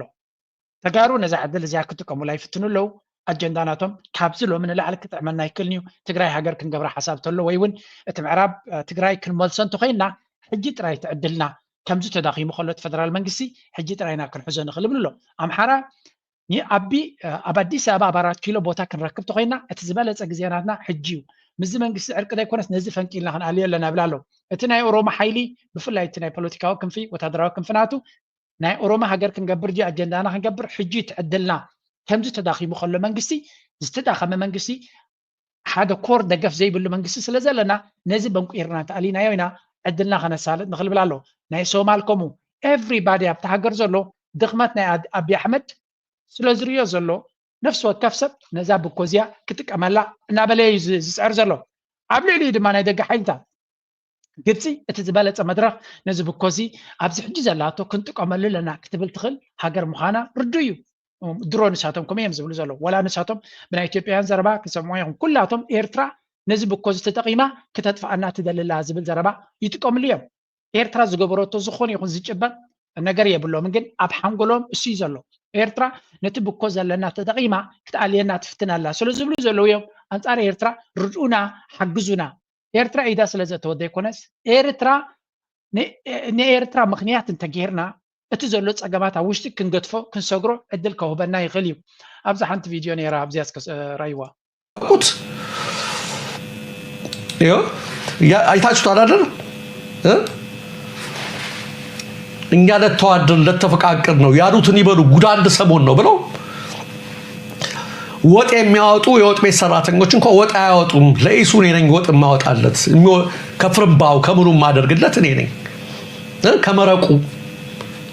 ተጋሩ ነዛ ዕድል እዚኣ ክጥቀሙላ ይፍትኑ ኣለዉ። ኣጀንዳ ናቶም ካብዚ ሎሚ ንላዕሊ ክጥዕመና ኣይክእልን እዩ። ትግራይ ሃገር ክንገብራ ሓሳብ ተሎ ወይ እውን እቲ ምዕራብ፣ አ፣ ትግራይ ክንመልሶ እንተኾይንና ሕጂ ጥራይ እቲ ዕድልና ከምዚ ተዳኺሙ ከሎ እቲ ፈደራል መንግስቲ ሕጂ ጥራይ ኢና ክንሕዞ ንኽእል ይብሉ ኣለዉ። ኣምሓራ ንኣቢ፣ አ፣ ኣብ ኣዲስ ኣበባ ኣብ ኣራት ኪሎ ቦታ ክንረክብ ተኾይንና እቲ ዝበለጸ ግዜ ናትና ሕጂ እዩ። ምስዚ መንግስቲ ዕርቂ ዘይኮነስ ነዚ ፈንቂልና ክንኣልዮ ኣለና ይብል ኣሎ። እቲ ናይ ኦሮሞ ሓይሊ ብፍላይ እቲ ናይ ፖለቲካዊ ክንፊ ወታደራዊ ክንፊ ናቱ ናይ ኦሮሞ ሃገር ክንገብር ድዩ ኣጀንዳና ክንገብር ሕጂ እቲ ዕድልና ከምዚ ተዳኺሙ ከሎ መንግስቲ ዝተዳኸመ መንግስቲ ሓደ ኮር ደገፍ ዘይብሉ መንግስቲ ስለ ዘለና ነዚ በንቁርና እንተኣሊናዮ ኢና ዕድልና ከነሳልጥ ንኽእል ይብል ኣሎ። ናይ ሶማል ከምኡ everybody ኣብቲ ሃገር ዘሎ ድኽመት ናይ ኣድ-፣ ኣቢ ኣሕመድ ስለ ዝርእዮ ዘሎ ነፍሲ ወከፍ ሰብ ነዛ ብኮ እዚኣ ክጥቀመላ እናበለ እዩ ዝ-፣ ዝፅዕር ዘሎ። ኣብ ልዕሊኡ ድማ ናይ ደገ ሓይልታት ግብፂ እቲ ዝበለፀ መድረኽ ነዚ ብኮ እዚ ኣብዚ ሕጂ ዘላቶ ክንጥቀመሉ ኣለና ክትብል ትኽእል ሃገር ምዃና ርዱእ እዩ። ድሮ ንሳቶም ከምኡ እዮም ዝብሉ ዘለዉ። ዋላ ንሳቶም ብናይ ኢትዮጵያውያን ዘረባ ክሰምዑ ይኹን ኩላቶም ኤርትራ ነዚ ብኮ እዚ ተጠቒማ ክተጥፍኣና ትደሊ ኣላ ዝብል ዘረባ ይጥቀምሉ እዮም። ኤርትራ ዝገበረቶ ዝኾነ ይኹን ዝጭበጥ ነገር የብሎምን፣ ግን ኣብ ሓንጎሎም እሱ እዩ ዘሎ። ኤርትራ ነቲ ብኮ ዘለና ተጠቒማ ክትኣልየና ትፍትን ኣላ ስለ ዝብሉ ዘለዉ እዮም ኣንጻር ኤርትራ። ርድኡና፣ ሓግዙና። ኤርትራ ኢዳ ስለ ዘእተወት ዘይኮነስ ኤርትራ ን-፣ ንኤርትራ ምኽንያት እንተጌርና እቲ ዘሎ ጸገማት ኣብ ውሽጢ ክንገድፎ ክንሰግሮ ዕድል ከውህበና ይኽእል እዩ። ኣብዛ ሓንቲ ቪድዮ ነይራ ኣብዚኣ እስከ ስ-፣ ራይዋ። ቁት ዮ ያ አይታችሁታል አይደል? እ? እኛ ለተዋደን ለተፈቃቅር ነው ያሉትን ይበሉ፣ ጉድ አንድ ሰሞን ነው ብለው ወጥ የሚያወጡ የወጥ ቤት ሰራተኞች እንኳ ወጥ አያወጡም። ለኢሱ እኔ ነኝ ወጥ የማወጣለት፣ የሚወ- ከፍርምባው ከምኑ የማደርግለት እኔ ነኝ። እ? ከመረቁ፣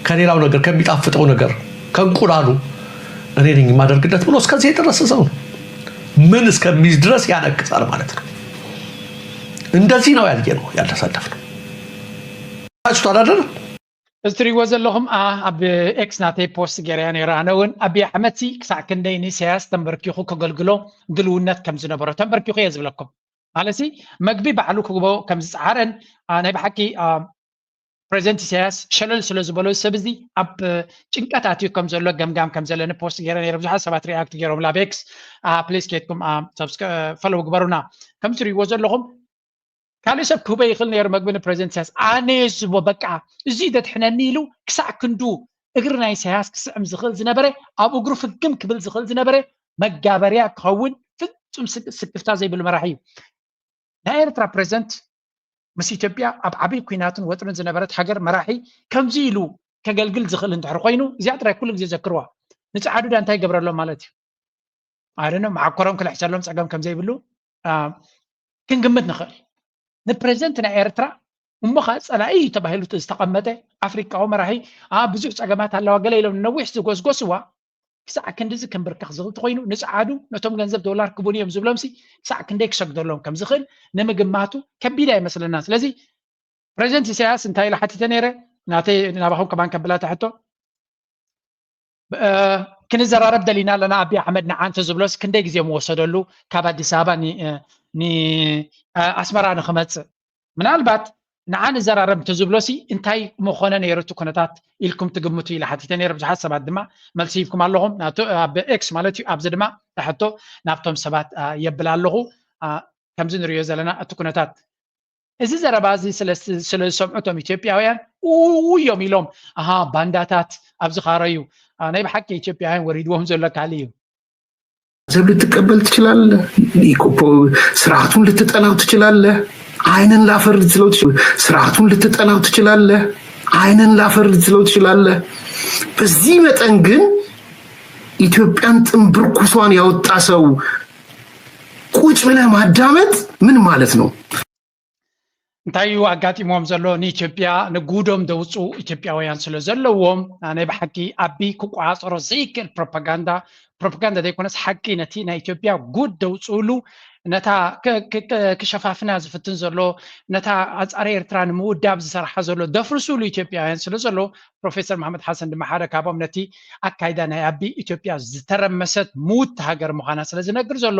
ከሌላው ነገር፣ ከሚጣፍጠው ነገር፣ ከእንቁላሉ እኔ ነኝ የማደርግለት ብሎ እስከዚህ የደረሰ ሰው ነው። ምን እስከሚል ድረስ ያነክሳል ማለት ነው። እንደዚህ ነው ያየ ነው ያለሳለፍ ነው። አይታችሁታል አይደል? እዚ ትሪእዎ ዘለኹም ኣብ ኤክስ ናተይ ፖስት ገይረያ ነይረ። ኣነ እውን ኣቢ ኣሕመድ ሲ ክሳዕ ክንደይ ንኢሳያስ ተንበርኪኹ ከገልግሎ ድልውነት ከም ዝነበሮ ተንበርኪኹ እየ ዝብለኩም። ማለት መግቢ ባዕሉ ክግቦ ከም ዝፀዓረን ናይ ብሓቂ ፕሬዚደንት ኢሳያስ ሸለል ስለ ዝበሎ ሰብ እዚ ኣብ ጭንቀት ኣትዩ ከም ዘሎ ገምጋም ከም ዘለኒ ፖስት ገይረ ነይረ። ብዙሓት ሰባት ሪኣክት ገይሮም ላብ ኤክስ። ፕሊስ ኬድኩም ፈለው ግበሩና። ከም ትሪእዎ ዘለኹም ካልእ ሰብ ክህቦ ይኽእል ነይሩ መግቢ ንፕሬዚደንት ኢሳያስ። ኣነ ዝቦ በቃ እዚ ደድሕነኒ ኢሉ ክሳዕ ክንዱ እግሪ ናይ ኢሳያስ ክስዕም ዝኽእል ዝነበረ፣ ኣብ እግሩ ፍግም ክብል ዝኽእል ዝነበረ መጋበርያ ክኸውን ፍጹም ስክፍታ ዘይብሉ መራሒ እዩ። ናይ ኤርትራ ፕሬዚደንት ምስ ኢትዮጵያ ኣብ ዓብዪ ኲናትን ወጥርን ዝነበረት ሃገር መራሒ ከምዚ ኢሉ ከገልግል ዝኽእል እንድሕር ኮይኑ እዚኣ ጥራይ ኩሉ ግዜ ዘክርዋ። ንፀዓዱ ዳ እንታይ ይገብረሎም ማለት እዩ? ኣደነ መዓኮሮም ክልሕሰሎም ፀገም ከም ዘይብሉ ክንግምት ንኽእል። ንፕሬዚደንት ናይ ኤርትራ እሞ ከዓ ፀላኢ እዩ ተባሂሉ ዝተቐመጠ ኣፍሪቃዊ መራሒ ብዙሕ ፀገማት ኣለዋ ገለ ኢሎም ነዊሕ ዝጎስጎስዋ ክሳዕ ክንድዚ ክንብርከኽ ዝኽእል ተኮይኑ ንፀዓዱ ነቶም ገንዘብ ዶላር ክቡን እዮም ዝብሎም ሲ ክሳዕ ክንደይ ክሰግደሎም ከም ዝኽእል ንምግማቱ ከቢድ ኣይመስለና። ስለዚ ፕሬዚደንት ኢሳያስ እንታይ ኢለ ሓቲተ ነይረ ናተይ ናባኹም ከማን ከብላ ትሕቶ ክንዘራረብ ደሊና ኣለና። ኣቢ ኣሕመድ ንዓ እንተዝብሎስ ክንደይ ግዜ ምወሰደሉ ካብ ኣዲስ ኣበባ ንኣስመራ ንክመፅእ? ምናልባት ንዓ ንዘራረብ እንተዝብሎሲ እንታይ ምኾነ ነይሩ እቲ ኩነታት ኢልኩም ትግምቱ ኢለ ሓቲተ ነይረ። ብዙሓት ሰባት ድማ መልሲ ሂብኩም ኣለኹም። ኣብ ኤክስ ማለት እዩ። ኣብዚ ድማ ሕቶ ናብቶም ሰባት የብል ኣለኹ። ከምዚ ንሪኦ ዘለና እቲ ኩነታት እዚ ዘረባ እዚ ስለ ዝሰምዑ እቶም ኢትዮጵያውያን ውዮም ኢሎም ኣሃ ባንዳታት ኣብዚ ካረዩ ናይ ብሓቂ ኢትዮጵያውያን ወሪድዎም ዘሎ ካልእ እዩ። ገንዘብ ልትቀበል ትችላለህ። ስርዓቱን ልትጠላው ትችላለህ። አይንን ላፈር ልትለው ስርዓቱን ልትጠላው ትችላለህ። አይንን ላፈር ልትለው ትችላለህ። በዚህ መጠን ግን ኢትዮጵያን ጥንብርኩሷን ያወጣ ሰው ቁጭ ብለህ ማዳመጥ ምን ማለት ነው? እንታይ እዩ ኣጋጢሞም ዘሎ ንኢትዮጵያ ንጉዶም ደውፁ ኢትዮጵያውያን ስለ ዘለዎም ናይ ብሓቂ ኣቢ ክቆፃፀሮ ዘይክእል ፕሮፓጋንዳ ፕሮፓጋንዳ ዘይኮነስ ሓቂ ነቲ ናይ ኢትዮጵያ ጉድ ደውፅእሉ ነታ ክሸፋፍና ዝፍትን ዘሎ ነታ ኣፃሪ ኤርትራ ንምውዳብ ዝሰርሓ ዘሎ ደፍርስሉ ኢትዮጵያውያን ስለ ዘሎ ፕሮፌሰር መሓመድ ሓሰን ድማ ሓደ ካብኦም ነቲ ኣካይዳ ናይ ኣቢ ኢትዮጵያ ዝተረመሰት ምውት ሃገር ምዃና ስለ ዝነግር ዘሎ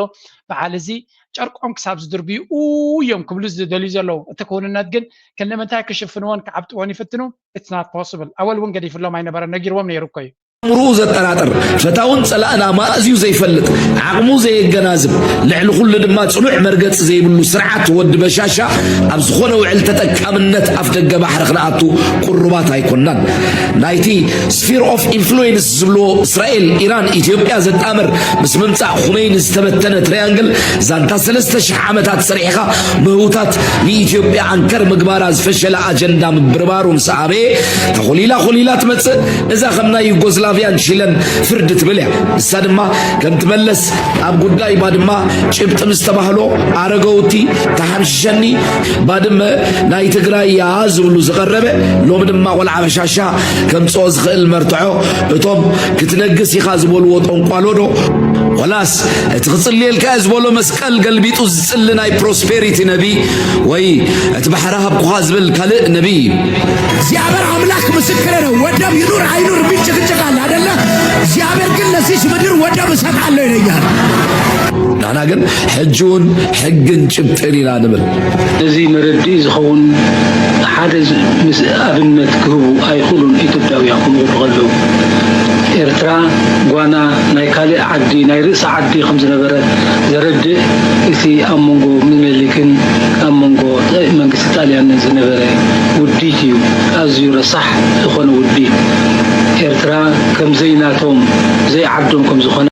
በዓል እዚ ጨርቆም ክሳብ ዝድርብዩ እዮም ክብሉ ዝደልዩ ዘለዉ። እቲ ክውንነት ግን ክንደምንታይ ክሽፍንዎን ክዓብጥዎን ይፍትኑ? It's not possible። ኣወል እውን ገዲፍሎም ኣይነበረን፣ ነጊርዎም ነይሩ እኮ እዩ። ኣእምርኡ ዘጠራጥር ፈታውን ጸላእን ኣማእዝዩ ዘይፈልጥ ዓቕሙ ዘየገናዝብ ልዕሊ ኩሉ ድማ ጽኑዕ መርገጺ ዘይብሉ ስርዓት ወዲ በሻሻ ኣብ ዝኾነ ውዕል ተጠቃምነት ኣፍ ደገ ባሕሪ ክንኣቱ ቁሩባት ኣይኮናን። ናይቲ sphere of influence ዝብልዎ እስራኤል፣ ኢራን፣ ኢትዮጵያ ዘጣምር ምስ ምምጻእ ኹመይኒ ዝተበተነ ትሪያንግል ዛንታ ሰለስተ ሽሕ ዓመታት ሰሪሕኻ ምህውታት ንኢትዮጵያ ኣንከር ምግባራ ዝፈሸለ ኣጀንዳ ምብርባሩ ምስ ኣበየ ተኾሊላ ኾሊላ ትመጽእ እዛ ከም ናይ ዩጎዝላቪያን ቺለን ፍርድ ትብል እያ። ንሳ ድማ ከምቲ መለስ ኣብ ጉዳይ ባድማ ጭብጢ ምስ ተባህሎ ኣረገውቲ ተሓምሽሸኒ ባድመ ናይ ትግራይ እያ ዝብሉ ዝቐረበ ሎሚ ድማ ቆልዓ በሻሻ ከምፅኦ ዝኽእል መርትዖ እቶም ክትነግስ ኢኻ ዝበልዎ ጠንቋሎ ዶ ወላስ እቲ ክፅልየልካ እየ ዝበሎ መስቀል ገልቢጡ ዝፅሊ ናይ ፕሮስፔሪቲ ነቢ ወይ እቲ ባሕሪ ሃብኩኻ ዝብል ካልእ ነቢ እዩ። እግዚኣብሔር አምላክ ምስክሬ ነው። ወደብ ይኑር አይኑር የሚል ጭቅጭቅ አለ አደለ? እግዚአብሔር ግን ለዚች ምድር ወደብ እሰጣለሁ ይለኛል። ንሕና ግን ሕጂ እውን ሕግን ጭብጥን ኢና ንብል። እዚ መረድኢ ዝኸውን ሓደ ምስ ኣብነት ክህቡ ኣይኽእሉን ኢትዮጵያውያን ክምቕዱ ከለዉ። ኤርትራ ጓና ናይ ካልእ ዓዲ ናይ ርእሲ ዓዲ ከም ዝነበረ ዘረድእ እቲ ኣብ መንጎ ምኒልክን ኣብ መንጎ መንግስቲ ጣልያንን ዝነበረ ውዲት እዩ። ኣዝዩ ረሳሕ ዝኾነ ውዲት። ኤርትራ ከም ዘይናቶም ዘይዓዶም ከም ዝኾነ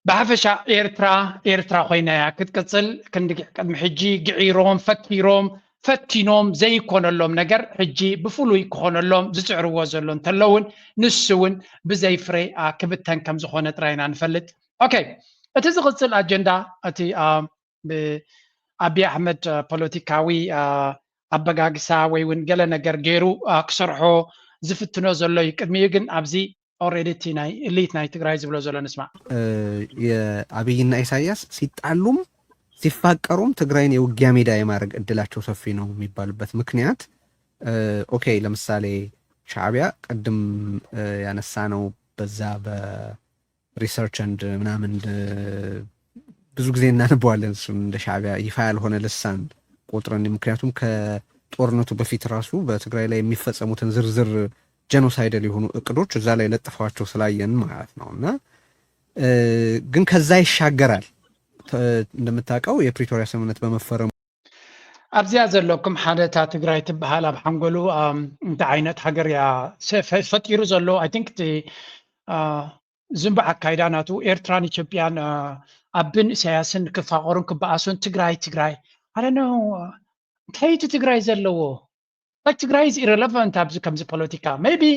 ብሓፈሻ ኤርትራ ኤርትራ ኮይና እያ ክትቅፅል። ክንድግሕ ቅድሚ ሕጂ ግዒሮም ፈኪሮም ፈቲኖም ዘይኮነሎም ነገር ሕጂ ብፍሉይ ክኾነሎም ዝፅዕርዎ ዘሎ እንተለውን ንሱ እውን ብዘይ ፍሬ ክብተን ከም ዝኾነ ጥራይ ኢና ንፈልጥ። ኦኬ፣ እቲ ዝቕፅል ኣጀንዳ እቲ ብኣቢ ኣሕመድ ፖለቲካዊ ኣበጋግሳ ወይ እውን ገለ ነገር ገይሩ ክሰርሖ ዝፍትኖ ዘሎ እዩ። ቅድሚኡ ግን ኣብዚ ኦልሬዲ እቲ ናይ ኢሊት ናይ ትግራይ ዝብሎ ዘሎ ንስማዕ። የአብይና ኢሳያስ ሲጣሉም ሲፋቀሩም ትግራይን የውጊያ ሜዳ የማድረግ እድላቸው ሰፊ ነው የሚባልበት ምክንያት ኦኬ፣ ለምሳሌ ሻዕቢያ ቅድም ያነሳ ነው በዛ በ research and ምናምን ብዙ ጊዜ እናንበዋለን። እሱም እንደ ሻዕቢያ ይፋ ያልሆነ ልሳን ቆጥረን፣ ምክንያቱም ከጦርነቱ በፊት ራሱ በትግራይ ላይ የሚፈጸሙትን ዝርዝር ጀኖሳይደል የሆኑ እቅዶች እዛ ላይ ለጥፈዋቸው ስላየን ማለት ነው። እና ግን ከዛ ይሻገራል። እንደምታውቀው የፕሪቶሪያ ስምምነት በመፈረሙ ኣብዚኣ ዘለኩም ሓደ እታ ትግራይ ትበሃል ኣብ ሓንጎሉ እንታይ ዓይነት ሃገር እያ ፈጢሩ ዘሎ? I think ዝንባዕ ኣካይዳ ናቱ ኤርትራን ኢትዮጵያን ኣብን ኢሳያስን ክፋቐሩን ክበኣሱን ትግራይ ትግራይ ኣነ እንታይ እቲ ትግራይ ዘለዎ ትግራይ is irrelevant ኣብዚ ከምዚ ፖለቲካ maybe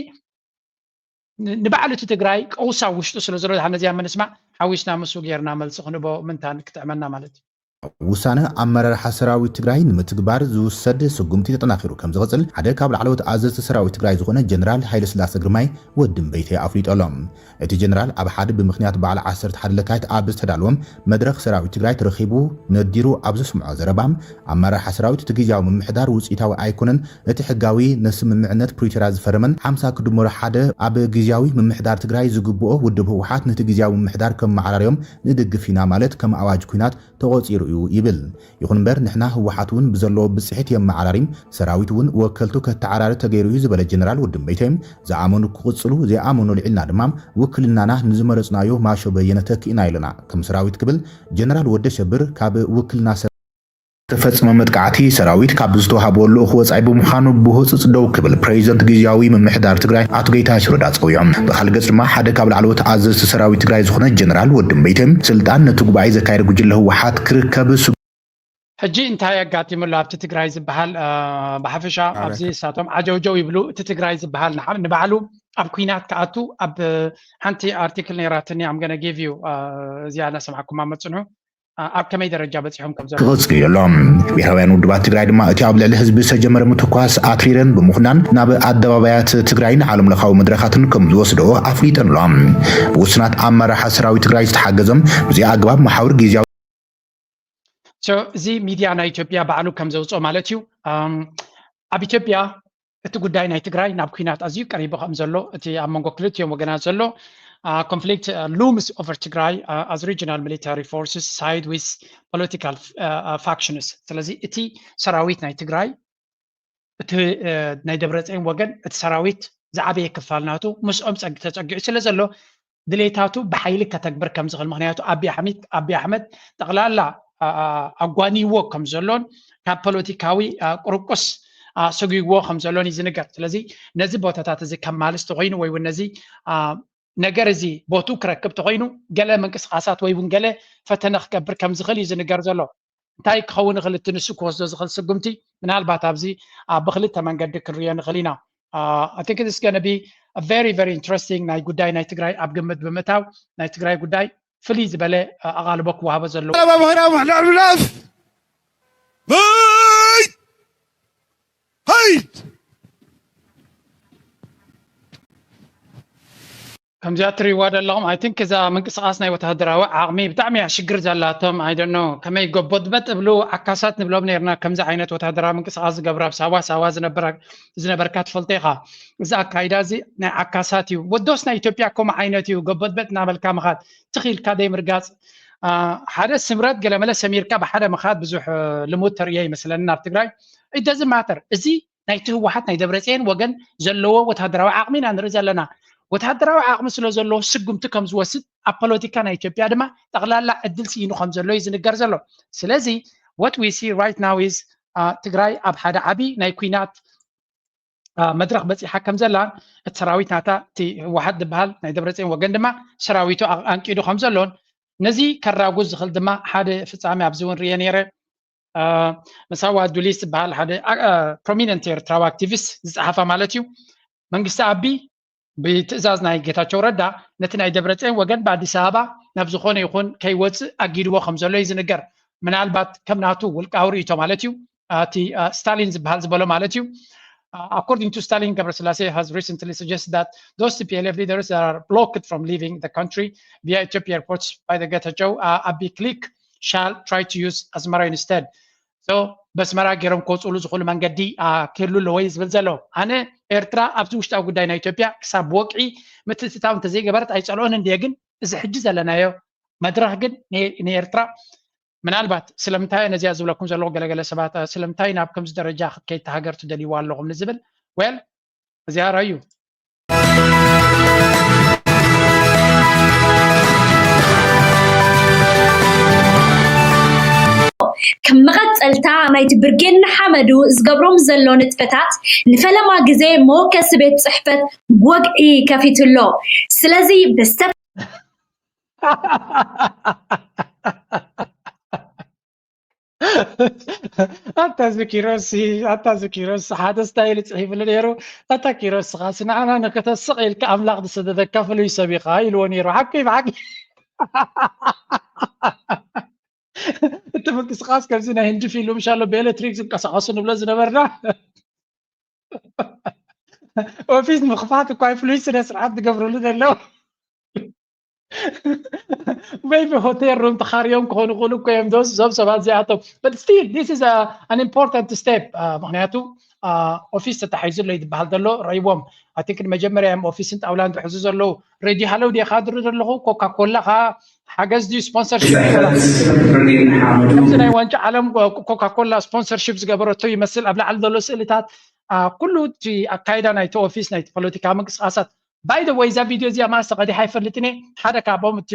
ንባዕሉ እቲ ትግራይ ቀውሳ ውሽጡ ስለ ዘሎ ነዚኣ ምንስማዕ ሓዊስና ምሱ ጌርና መልሲ ክንቦ ምንታን ክጥዕመና ማለት እዩ። ውሳነ ኣመራርሓ ሰራዊት ትግራይ ንምትግባር ዝውሰድ ስጉምቲ ተጠናኺሩ ከም ዝቕፅል ሓደ ካብ ላዕለዎት ኣዘዝቲ ሰራዊት ትግራይ ዝኾነ ጀነራል ሃይለስላሰ ግርማይ ወዲ እምበይተይ ኣፍሊጡ ኣሎ። እቲ ጀነራል ኣብ ሓደ ብምኽንያት በዓል ዓሰርተ ሓደ ለካቲት ኣብ ዝተዳለወ መድረኽ ሰራዊት ትግራይ ተረኺቡ ነዲሩ ኣብ ዘስምዖ ዘረባ ኣመራርሓ ሰራዊት እቲ ግዝያዊ ምምሕዳር ውፅኢታዊ ኣይኮነን፣ እቲ ሕጋዊ ንስምምዕነት ፕሪቶርያ ዝፈረመን ሓምሳ ክድመሮ ሓደ ኣብ ግዝያዊ ምምሕዳር ትግራይ ዝግብኦ ውድብ ህወሓት ነቲ ግዝያዊ ምምሕዳር ከመዓራርዮም ንድግፍ ኢና ማለት ከም ኣዋጅ ኲናት ተቖፂሩ እዩ ይብል። ይኹን እምበር ንሕና ህወሓት እውን ብዘለዎ ብፅሒት የመዓራሪ፣ ሰራዊት እውን ወከልቱ ከተዓራሪ ተገይሩ እዩ ዝበለ ጀነራል ውድም በይተ ዝኣመኑ ክቕፅሉ ዘይኣመኑ ልዒልና ድማ ውክልናና ንዝመረፅናዮ ማሾ በየነ ተኪእና ኣለና። ከም ሰራዊት ክብል ጀነራል ወደ ሸብር ካብ ውክልና ዝተፈፀመ መጥቃዕቲ ሰራዊት ካብ ዝተዋሃበ ልኡኽ ወፃኢ ብምዃኑ ብህፁፅ ደው ክብል ፕሬዚደንት ግዝያዊ ምምሕዳር ትግራይ ኣቶ ጌታቸው ረዳ ፀዊዖም። ብካልእ ገፅ ድማ ሓደ ካብ ላዕለዎት ኣዘዝቲ ሰራዊት ትግራይ ዝኾነ ጀነራል ወድም በይተ ስልጣን ነቲ ጉባኤ ዘካየደ ጉጅለ ህወሓት ክርከብ ሕጂ እንታይ ኣጋጢሙሉ ኣብቲ ትግራይ ዝበሃል ብሓፈሻ ኣብዚ እሳቶም ዓጀውጀው ይብሉ። እቲ ትግራይ ዝበሃል ንባዕሉ ኣብ ኩናት ክኣቱ ኣብ ሓንቲ ኣርቲክል ነይራትኒ I'm gonna give you እዚኣ እናሰማዕኩማ መፅንሑ ኣብ ከመይ ደረጃ በፂሖም ከም ዘለዉ ክቕፅል እዩ ኣሎ። ብሄራውያን ውድባት ትግራይ ድማ እቲ ኣብ ልዕሊ ህዝቢ ዝተጀመረ ምትኳስ ኣትሪረን ብምኹናን ናብ ኣደባባያት ትግራይን ዓለም ለኻዊ መድረኻትን ከም ዝወስደኦ ኣፍሊጠን ኣሎ። ብውሱናት ኣመራርሓ ሰራዊት ትግራይ ዝተሓገዘም ብዚ ኣግባብ መሓውር ግዝያዊ እዚ ሚድያ ናይ ኢትዮጵያ ባዕሉ ከም ዘውፅኦ ማለት እዩ። ኣብ ኢትዮጵያ እቲ ጉዳይ ናይ ትግራይ ናብ ኩናት ኣዝዩ ቀሪቡ ከም ዘሎ እቲ ኣብ መንጎ ክልቲኦም ወገናት ዘሎ conflict looms over ትግራይ as regional military forces side with political factions። ስለዚ እቲ ሰራዊት ናይ ትግራይ እቲ ናይ ደብረፅዮን ወገን እቲ ሰራዊት ዝዓበየ ክፋል ናቱ ምስኦም ተፀጊዑ ስለ ዘሎ ድሌታቱ ብሓይሊ ከተግብር ከም ዝኽእል ምክንያቱ ኣቢ ኣሕመድ ኣቢ ኣሕመድ ጠቕላላ ኣጓንይዎ ከም ዘሎን ካብ ፖለቲካዊ ቁርቁስ ሰጒግዎ ከም ዘሎን እዩ ዝንገር። ስለዚ ነዚ ቦታታት እዚ ከማልስ ተኮይኑ ወይ እውን ነዚ ነገር እዚ ቦቱ ክረክብ ተኮይኑ ገለ ምንቅስቃሳት ወይ እውን ገለ ፈተነ ክገብር ከም ዝኽእል እዩ ዝንገር ዘሎ። እንታይ ክኸውን ይኽእል እቲ ንሱ ክወስዶ ዝኽእል ስጉምቲ ምናልባት ኣብዚ ብክልተ መንገዲ ክንሪኦ ንኽእል ኢና። I think it's gonna be a very very interesting ናይ ጉዳይ ናይ ትግራይ ኣብ ግምት ብምእታው ናይ ትግራይ ጉዳይ ፍልይ ዝበለ ኣቓልቦ ክወሃቦ ዘለዎ። ምሕዳር ምሕዳር ከምዚኣ ትሪእዋ ዘለኹም I think እዛ ምንቅስቃስ ናይ ወታደራዊ ዓቕሚ ብጣዕሚ እያ ሽግር ዘላቶም። I don't know ከመይ ጎቦጥበጥ እብሉ ዓካሳት ንብሎም ነርና። ከምዚ ዓይነት ወታደራዊ ምንቅስቃስ ዝገብሩ ኣብ ሳዋ ሳዋ ዝነበርካ ትፈልጦ ኢኻ። እዚ ኣካይዳ እዚ ናይ ዓካሳት እዩ። ወዶስ ናይ ኢትዮጵያ ከምኡ ዓይነት እዩ። ጎቦጥበጥ እናበልካ ምኻድ ትኽ ኢልካ ደይ ምርጋፅ ሓደ ስምረት ገለመለ ሰሚርካ ብሓደ ምኻድ ብዙሕ ልሙድ ተርእዮ ይመስለኒ ናብ ትግራይ። It doesn't matter እዚ ናይቲ ህወሓት ናይ ደብረፅየን ወገን ዘለዎ ወታደራዊ ዓቕሚ ኢና ንርኢ ዘለና። ወታደራዊ ዓቕሚ ስለ ዘለዎ ስጉምቲ ከም ዝወስድ ኣብ ፖለቲካ ናይ ኢትዮጵያ ድማ ጠቕላላ ዕድል ስኢኑ ከም ዘሎ እዩ ዝንገር ዘሎ። ስለዚ what we see right now is ትግራይ ኣብ ሓደ ዓብዪ ናይ ኲናት መድረኽ በፂሓ ከም ዘላ እቲ ሰራዊት ናታ እቲ ህወሓት ዝበሃል ናይ ደብረፅየን ወገን ድማ ሰራዊቱ ኣንቂዱ ከም ዘሎን ነዚ ከራጉዝ ዝኽእል ድማ ሓደ ፍፃሜ ኣብዚ እውን ርየ ነይረ። መሳዋ ዱሊስ ዝበሃል ሓደ ፕሮሚነንት ኤርትራዊ ኣክቲቪስት ዝፀሓፋ ማለት እዩ። መንግስቲ ኣቢ ብትእዛዝ ናይ ጌታቸው ረዳ ነቲ ናይ ደብረፅዮን ወገን ብኣዲስ ኣበባ ናብ ዝኾነ ይኹን ከይወፅእ ኣጊድዎ ከም ዘሎ እዩ ዝንገር። ምናልባት ከም ናቱ ውልቃዊ ርእይቶ ማለት እዩ። እቲ ስታሊን ዝበሃል ዝበሎ ማለት እዩ። According to Stalin, Gabrassilase has recently suggested that those T P L F leaders that are blocked from leaving the country via Ethiopia airports by the Getachew uh, Abiy clique shall try to use Asmara instead. So በስመራ ገይሮም ክወፅሉ ዝኽእሉ መንገዲ ክህሉ ኣለዎ እዩ ዝብል ዘሎ። ኣነ ኤርትራ ኣብዚ ውሽጣዊ ጉዳይ ናይ ኢትዮጵያ ክሳብ ወቅዒ ምትእትታው እንተዘይገበረት ኣይፀልኦን እንድየ። ግን እዚ ሕጂ ዘለናዮ መድረኽ ግን ንኤርትራ ምናልባት ስለምንታይ ነዚኣ ዝብለኩም ዘለኹ ገለገለ ሰባት ስለምንታይ ናብ ከምዚ ደረጃ ክትከይድ ሃገር ትደልይዋ ኣለኹም ንዝብል ወል እዚኣ ራዩ ከም መቐፀልታ ናይቲ ብርጌድ ንሓመዱ ዝገብሮም ዘሎ ንጥፈታት ንፈለማ ግዜ መወከሲ ቤት ፅሕፈት ወግዒ ከፊቱ ኣሎ። ስለዚ ብዝተ ኣታ ዝኪሮስ ኣታ ዝኪሮስ ሓደ ስታይል ፅሒፍሉ ነይሩ። ኣታ ኪሮስ ስኻሲ ንዓና ንክተስቕ ኢልካ ኣምላኽ ዝሰደደካ ፍሉይ ሰብ ኢኻ ኢልዎ ነይሩ። ሓቂ ብሓቂ እቲ ምንቅስቃስ ከምዚ ናይ ህንዲ ፊልም ሻሎ ብኤሌክትሪክ ዝንቀሳቀሱ ንብሎ ዝነበርና ኦፊስ ምኽፋት እኳ ፍሉይ ስነ ስርዓት ዝገብርሉ ዘለዉ maybe ሆቴል ሩም ተኻርዮም ክኾኑ ይኽእሉ እኮ እዮም ዞም ሰባት እዚኣቶም። But still this is an important step. ምክንያቱ ኦፊስ ተታሒዙ ኣሎ ዝበሃል ዘሎ ረይዎም ኣቲክ መጀመርያ እዮም ኦፊስን ጣውላን ዝሕዙ ዘለዉ። ሬዲ ሃለው ዲኻ ድሪ ዘለኹ ኮካ ኮላ ኻ ሓገዝ ድዩ ስፖንሰርሽፕ እዚ ናይ ዋንጫ ዓለም ኮካ ኮላ ስፖንሰርሽፕ ዝገበረቶ ይመስል ኣብ ላዕሊ ዘሎ ስእልታት ኩሉ እቲ ኣካይዳ ናይቲ ኦፊስ ናይቲ ፖለቲካ ምንቅስቃሳት ባይ ደ ወይ እዛ ቪድዮ እዚኣ ማስተ ቀዲሓ ኣይፈልጥን እየ ሓደ ካብኦም እቲ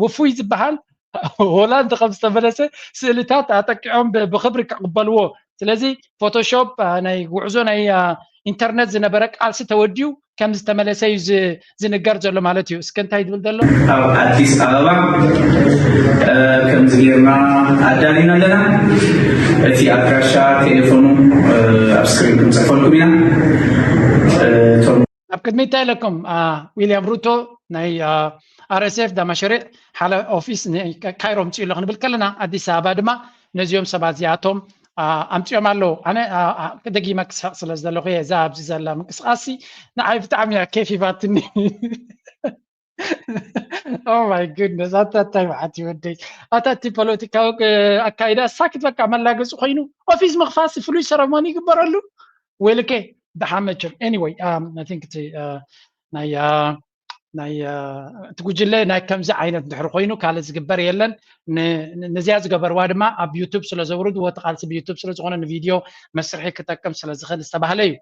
ውፉይ ዝበሃል ሆላንድ ከም ዝተመለሰ ስእልታት ኣጠቂዖም ብክብሪ ክቅበልዎ ስለዚ ፎቶሾፕ ናይ ጉዕዞ ናይ ኢንተርነት ዝነበረ ቃልሲ ተወዲኡ ከም ዝተመለሰ እዩ ዝንገር ዘሎ ማለት እዩ። እስከ እንታይ ዝብል ዘሎ ኣብ ኣዲስ ኣበባ ከምዚ ጌርና ኣዳሊና ኣለና። እቲ ኣድራሻ ቴሌፎኑ ኣብ ስክሪን ክንፅሕፈልኩም ኢና። ኣብ ቅድሚ እንታይ ኢለኩም ዊልያም ሩቶ ናይ ኣር ኤስ ኤፍ ዳማሸሪዕ ሓደ ኦፊስ ካይሮ ምፅኡ ኣሎ ክንብል ከለና ኣዲስ ኣበባ ድማ ነዚኦም ሰባት እዚኣቶም ኣምፅኦም ኣለዉ። ኣነ ደጊመ ክስሕቕ ስለ ዝደለኹ እየ። እዛ ኣብዚ ዘላ ምንቅስቃስ ንዓይ ብጣዕሚ እያ ኬፍ ሂባትኒ። Oh my goodness ኣታ እንታይ መዓት እዩ ወደይ ኣታ እቲ ፖለቲካዊ ኣካይዳ ሳክት በቃ መላገፂ ኮይኑ ኦፊስ ምኽፋት ፍሉይ ሰረሞኒ ይግበረሉ። Well okay ደሓን መቸም anyway I think እቲ ናይ ናይ እቲ ጉጅለ ናይ ከምዚ ዓይነት ድሕሪ ኮይኑ ካልእ ዝግበር የለን። ነዚኣ ዝገበርዋ ድማ ኣብ ዩቱብ ስለ ዘውርድዎ እቲ ቃልሲ ብዩቱብ ስለ ዝኾነ ንቪድዮ መስርሒ ክጠቅም ስለ ዝኽእል ዝተባህለ እዩ።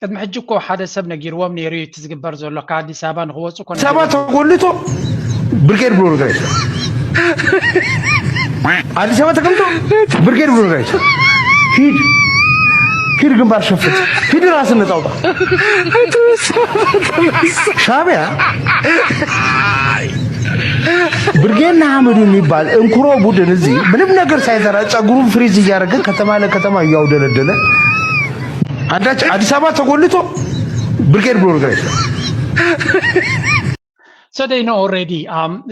ቅድሚ ሕጂ እኮ ሓደ ሰብ ነጊርዎም ነይሩ እዩ እቲ ዝግበር ዘሎ ካብ ኣዲስ ኣበባ ንክወፁ እኮ ኣዲስ ኣበባ ተጎልቶ ብርጌድ ብሎ ነገር የለ ኣዲስ ኣበባ ተቀምጦ ብርጌድ ብሎ ነገር የለ ሂድ ሂድ ግንባር ሸፍት ሂድ ራስን ነፃ ውጣ ሻዕቢያ ብርጌድ ንሓመዱ የሚባል እንኩሮ ቡድን እዚህ ምንም ነገር ሳይሰራ ጸጉሩን ፍሪዝ እያደረገ ከተማ ለከተማ እያውደለደለ አንዳች አዲስ አበባ ተጎልቶ ብርጌድ ብሎ ነገር የለም። So they know already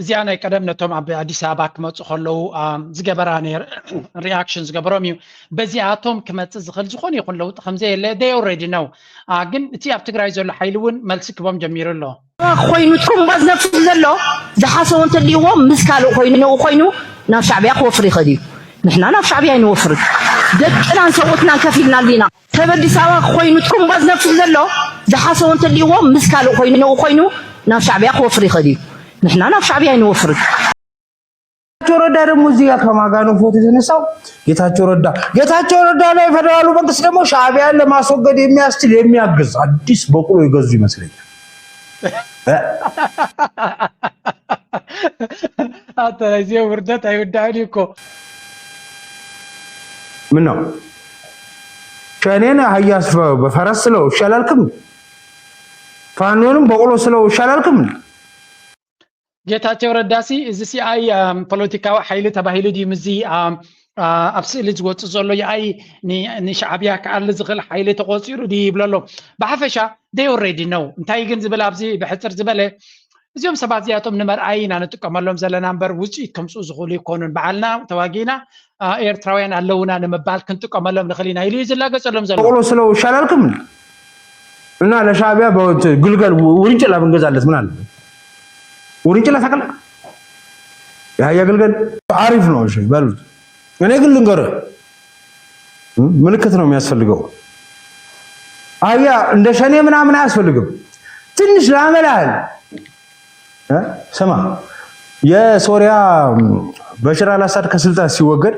እዚኣ ናይ ቀደም ነቶም ኣብ ኣዲስ ኣበባ ክመፁ ከለዉ ዝገበራ reaction ዝገበሮም እዩ። በዚኣቶም ክመፅእ ዝኽእል ዝኾነ ይኹን ለውጢ ከምዘየለ they already know። ግን እቲ ኣብ ትግራይ ዘሎ ሓይሊ እውን መልሲ ክቦም ጀሚሩ ኣሎ። ኮይኑ ጥሩምባ ዝነፍስ ዘሎ ዝሓሰቦ እንተልይዎ ምስ ካልእ ኮይኑ ንኡ ኮይኑ ናብ ሻዕብያ ክወፍር ይኽእል እዩ። ንሕና ናብ ሻዕብያ ኣይንወፍርን። ደቅናን ሰብኡትናን ከፊልና ኣሊና። ሰብ ኣዲስ ኣበባ ኮይኑ ጥሩምባ ዝነፍስ ዘሎ ዝሓሰቦ እንተልይዎ ምስ ካልእ ኮይኑ ንኡ ኮይኑ ናብ ሻዕብያ ክወፍር ይኽእል እዩ። ንሕና ናብ ሻዕብያ ኣይንወፍርን። ጌታቸው ረዳ ደግሞ እዚህ ጋር ከማጋነን ፎቶ የተነሳው ጌታቸው ረዳ ጌታቸው ረዳ ላይ ፌደራሉ መንግስት ደግሞ ሻዕቢያን ለማስወገድ የሚያስችል የሚያግዝ አዲስ በቅሎ ይገዙ ይመስለኛል። ኣታ ናይዚኦም ውርደት ኣይውዳእን እዩ እኮ። ምን ነው ሸኔን አህያ በፈረስ ስለው እሺ አላልክም? ፋኖንም በቅሎ ስለው እሺ አላልክም? ጌታቸው ረዳሲ እዚ ሲኣይ ፖለቲካዊ ሓይሊ ተባሂሉ ድዩ ምስዚ ኣብ ስእሊ ዝወፅእ ዘሎ ይኣይ ንሻዕብያ ክኣሊ ዝኽእል ሓይሊ ተቆፂሩ ድዩ ይብሎ ኣሎ። ብሓፈሻ they already know እንታይ ግን ዝብል ኣብዚ ብሕፅር ዝበለ እዚኦም ሰባት እዚኣቶም ንመርኣይ ኢና ንጥቀመሎም ዘለና እምበር ውፅኢት ከምፅኡ ዝኽእሉ ይኮኑን። በዓልና ተዋጊእና ኤርትራውያን ኣለውና ንምባል ክንጥቀመሎም ንኽእል ኢና ኢሉ እዩ ዝላገፀሎም ዘሎ። ቆሎ ስለው ይሻላልኩም እና ለሻዕቢያ ግልገል ውርንጭላ ብንገዛለት ምን አለ? ውርንጭላ ታውቃለህ? የአህያ ግልገል አሪፍ ነው። እሺ በሉት። እኔ ግን ልንገርህ፣ ምልክት ነው የሚያስፈልገው። አህያ እንደ ሸኔ ምናምን አያስፈልግም። ትንሽ ለአመል ያህል ስማ፣ የሶሪያ በሽር አልአሳድ ከስልጣን ሲወገድ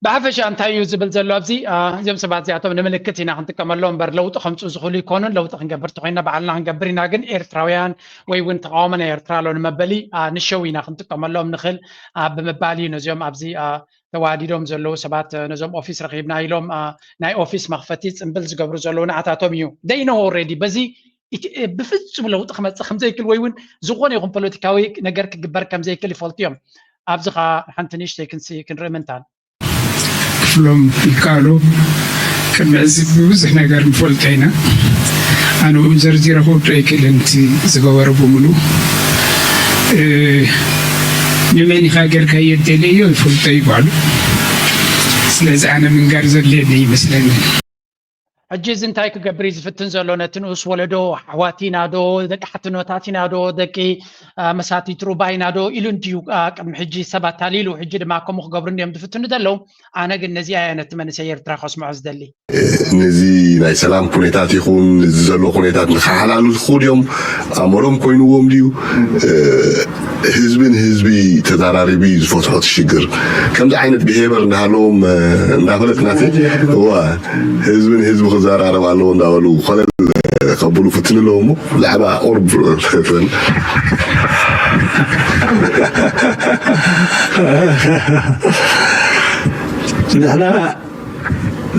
ብሓፈሻ እንታይ እዩ ዝብል ዘሎ ኣብዚ እዚኦም ሰባት እዚኣቶም ንምልክት ኢና ክንጥቀመሎም እምበር ለውጢ ከምፅኡ ዝኽእሉ ይኮኑን። ለውጢ ክንገብር ተኮይና ባዕልና ክንገብር ኢና። ግን ኤርትራውያን ወይ እውን ተቃውሞ ናይ ኤርትራ ኣሎ ንመበሊ ንሸው ኢና ክንጥቀመሎም ንኽእል ብምባል እዩ ነዚኦም ኣብዚ ተዋዲዶም ዘለዉ ሰባት ነዞም ኦፊስ ረኺብና ኢሎም ናይ ኦፊስ መኽፈቲ ፅምብል ዝገብሩ ዘለዉ ንዓታቶም እዩ። They know already በዚ ብፍፁም ለውጢ ክመፅእ ከምዘይክል ወይ እውን ዝኾነ ይኹን ፖለቲካዊ ነገር ክግበር ከምዘይክል ይፈልጡ እዮም። ኣብዚ ከዓ ሓንቲ ንእሽተይ ክንርኢ ምንታን ክፍሎም ይከኣሉ። ቅድሚ ሕዚ ብዙሕ ነገር ንፈልጦ ኢና። ኣነ እውን ዘርዚረ ክወዶ ኣይክእልን እቲ ዝገበረ ብምሉ ንመን ኢኻ ጌርካዮ ደለዮ ይፈልጦ ይባሉ። ስለዚ ኣነ ምንጋር ዘድልየኒ ይመስለኒ። ሕጂ እዚ እንታይ ክገብር እዩ ዝፍትን ዘሎ? ነቲ ንኡስ ወለዶ ኣሕዋት ኢና ዶ ደቂ ሓትኖታት ኢና ዶ ደቂ መሳቲት ሩባ ኢና ዶ ኢሉ እንድዩ ቅድሚ ሕጂ ሰብ ኣታሊሉ፣ ሕጂ ድማ ከምኡ ክገብሩ እንድዮም ዝፍትኑ ዘለዉ። ኣነ ግን ነዚኣ እያ ነቲ መንእሰይ ኤርትራ ከስምዖ ዝደሊ። ነዚ ናይ ሰላም ኩነታት ይኹን እዚ ዘሎ ኩነታት ንክሓላልኹ ድዮም ኣእምሮም ኮይንዎም ድዩ? ህዝቢ ንህዝቢ ተዘራሪቡ እዩ ዝፈትሖ እቲ ሽግር። ከምዚ ዓይነት ብሄበር እንዳሃለዎም እንዳፈለጥና እዋ ህዝቢ ንህዝቢ ክዘራረብ ኣለዎ እንዳበሉ ኮለል ከብሉ ፍትን ኣለዎ እሞ ብዛዕባ ቁርብ ትብል ንሕና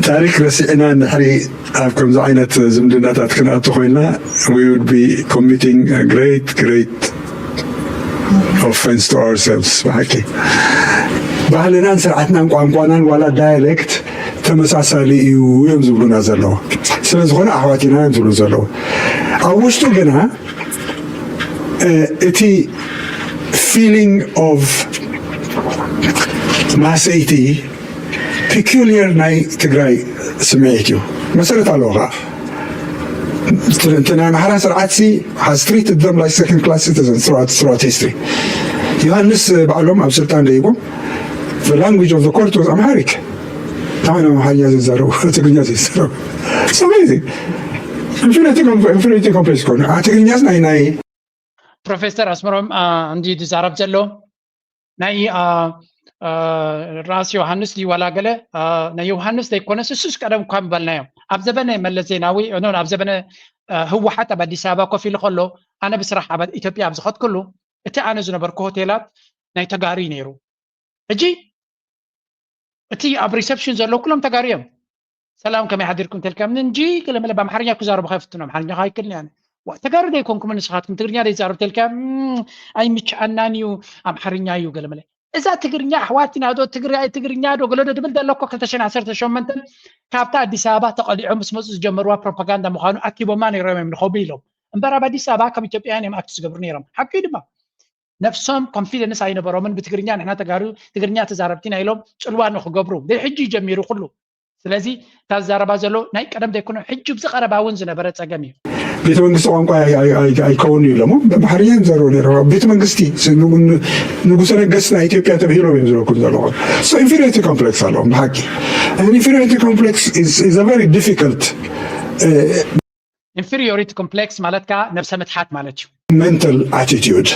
ታሪክ ረሲዕና እንድሕሪ ኣብ ከምዚ ዓይነት ዝምድናታት ክንኣቱ ኮይና we would be committing great great offense to ourselves ብሓቂ ባህልናን ስርዓትናን ቋንቋናን ዋላ dialect ተመሳሳሊ እዩ እዮም ዝብሉና ዘለዉ። ስለዝኾነ ኣሕዋት ኢና እዮም ዝብሉ ዘለዉ። ኣብ ውሽጡ ግና እቲ feeling of ማሰይቲ peculiar ናይ ትግራይ ስምዒት እዩ። መሰረት ኣለዎ ከዓ እቲ ናይ ኣምሓራ ስርዓት ሲ has treated them like second class citizens throughout history። ዮሃንስ ባዕሎም ኣብ ስልጣን ደይቦም the language of the court was Amharic። ታይና ኣምሓርኛ ዘይዛረቡ ትግርኛ ዘይዛረቡ ስለዚ inferiority complex ኮነ ትግርኛስ ናይ ናይ ፕሮፌሰር ኣስመሮም እንዲ ዝዛረብ ዘሎ ናይ ራስ ዮሃንስ ድዩ ዋላ ገለ ናይ ዮሃንስ ዘይኮነስ እሱስ ቀደም እኳ ምበልናዮም ኣብ ዘበነ መለስ ዜናዊ ኖ ኣብ ዘበነ ህወሓት ኣብ ኣዲስ ኣበባ ኮፍ ኢሉ ከሎ ኣነ ብስራሕ ኣብ ኢትዮጵያ ኣብ ዝኸድክሉ እቲ ኣነ ዝነበርኩ ሆቴላት ናይ ተጋሩ እዩ ነይሩ። ሕጂ እቲ ኣብ ሪሰፕሽን ዘለዉ ኩሎም ተጋሩ እዮም። ሰላም ከመይ ሓዲርኩም ተልካም እንጂ ገለመለ ብኣምሓርኛ ክዛረቡ ከፍትኑ ኣምሓርኛ ኣይክልን ያነ ተጋሩ ዘይኮንኩም ንስኻትኩም ትግርኛ ዘይዛረብ ተልካ ኣይምችኣናን እዩ ኣምሓርኛ እዩ ገለመለ እዛ ትግርኛ ኣሕዋትና ዶ ትግራይ ትግርኛ ዶ ገለዶ ድብል ዘለኮ ክልተ ሽሕን ዓሰርተ ሸሞንተን ካብታ ኣዲስ ኣበባ ተቐሊዖም ምስ መፁ ዝጀመርዋ ፕሮፓጋንዳ ምዃኑ ኣኪቦማ ነይሮም እዮም ንኸቡ ኢሎም እምበር ኣብ ኣዲስ ኣበባ ከም ኢትዮጵያውያን እዮም ኣክት ዝገብሩ ነይሮም ሓቂ ድማ ነፍሶም ኮንፊደንስ ኣይነበሮምን ብትግርኛ ንሕና ተጋሩ ትግርኛ ተዛረብቲ ኢና ኢሎም ፅልዋ ንክገብሩ ደይ ሕጂ ጀሚሩ ኩሉ ስለዚ እታ ዝዛረባ ዘሎ ናይ ቀደም ዘይኮነ ሕጂ ብዚ ቀረባ እውን ዝነበረ ፀገም እዩ ቤተ መንግስቲ ቋንቋ ኣይከውን እዩ ለሞ በባሕርኛ እዮም ዘረው ነይረ ቤተ መንግስቲ ንጉሰ ነገስት ናይ ኢትዮጵያ ተብሂሎም እዮም ዝረኩም ዘለኹ ኢንፌሪቲ ኮምፕሌክስ ኣለዎም ብሓቂ ኢንፌሪቲ ኮምፕሌክስ very difficult inferiority complex ማለት ከዓ ነብሰ ምትሓት ማለት እዩ mental attitude